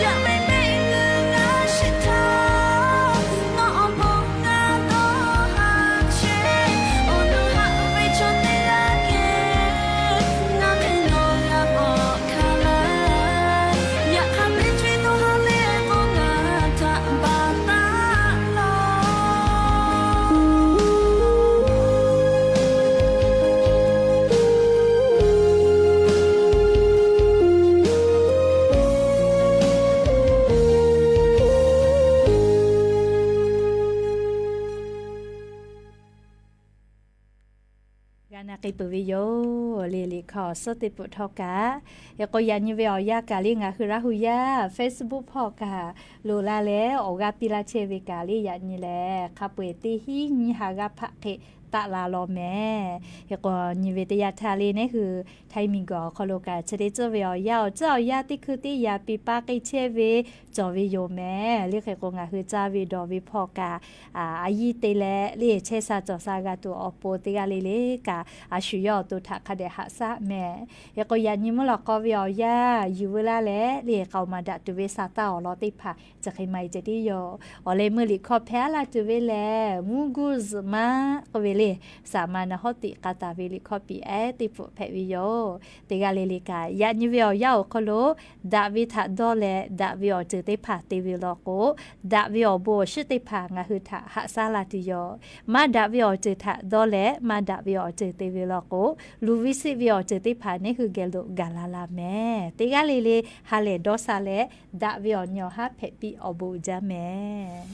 Yaꞈ ve mehˆ g'uˇ ngaˬ shiˍ htaˇ, nawˬ awˬ moˍ ngaˬ dawˇ haˍ chehˇ. Awˬ nu haꞈ ve chaw teˇ g'aˇ geh, ngaˬ hk'e nawˬ g'a k'awꞈ hkanˍ laˇ. Yaꞈ hk'aˇ teˇ ceuˬ nawˬ ha lehˬ k'o ngaˬ htaꞈ baˬ taˉ law. G'a na k'ai peuˬ ve yoˬ le. Liꞈ hkawˇ awˬ suhˉ teˇ peuˬ htawˇ kaꞈ, hk'e k'o yaꞈ nyi ve awˬ yanˇ kaꞈ le ngaˬ hui Laˇ huˍ yaˇ Facebook hpawˇ kaꞈ loꞈ la leh awˬ g'aˇ piˇ laˇ chehˇ ve kaꞈ le, yaꞈ nyi lehˬ hk'a peu-eˬ teˇ hinˉ nyiˇ ha g'aˇ hpaˆ hk'e taˆ la law mehˍ. Hk'e k'o nyi ve teˇ yanˇ htaˇ le neˉ hui Htaiˇ miˬguiˬ awˬ hk'aw lo kaꞈ chi teˇ tcuhˉ ve awˬ yanˇ awˬ tcuhˉ awˬ yanˇ teˇ hkui teˇ yaꞈ piˇ paˇ k'ai chehˇ ve cawˬ ve yoˬ mehˍ. Le hk'e k'o ngaˬ hui caˇ ve dawˬ ve hpawˇ kaꞈ, a yiˇ te leh le chehˇ sha cawˬ sha g'a tuˬ awˬ pon teˇ g'aˇ le le kaꞈ a shu yawˇ awˬ to htaꞈ hk'a dehꞈ haꞈ shaˉ mehˍ. Hk'e k'o yaꞈ nyi mvuhˇ lawꞈ k'aw ve awˬ yanˇ yuˬ veu laˇ leh le k'aoˍ maˍ daꞈ tuˬ ve saˍ taˇ awˬ lawn teˇ hpaˍ chi hk'e maˇ heˆ ceh tiˉ yoˬ. Awˬ leh meuˇ liꞈ hkawˇ hpehꞈ laˇ tuˬ ve lehˬ, mvuhˇ guˇ zuhꞈ maˆ k'oˆ ve le, saˍ ma na hawˉ tiꞈ k'a taˍ ve liꞈ hkawˇ piˍ ehˉ teˇ pfuhꞈ hpehꞈ ve yoˬ. Teˇ g'aˇ le le kaꞈ yaꞈ nyi ve awˬ yanˇ awˬ hk'aw lo daꞈ ve htaꞈ dawˇ leh daꞈ ve awˬ ceuˬ teˇ hpaˍ te ve law k'o, daꞈ ve awˬ bon awˬ shiˉ teˇ hpaˍ ngaˬ hui htaꞈ haꞈ shaˉ la tuˬ yoˬ. Maˇ daꞈ ve awˬ ceuˬ htaꞈ dawˇ leh maˇ daꞈ ve awˬ ceuˬ te ve law k'o, luˬ ve siˆ ve awˬ ceuˬ teˇ hpaˍ neˉ hui geh lo gaˬ la la mehˍ. Teˇ g'aˇ le le ha lehˬ dawˇ sha leh, daꞈ ve awˬ nyi awˬ haˉ hpehꞈ piˇ awˬ bon uiˍ jaˇ mehˍ.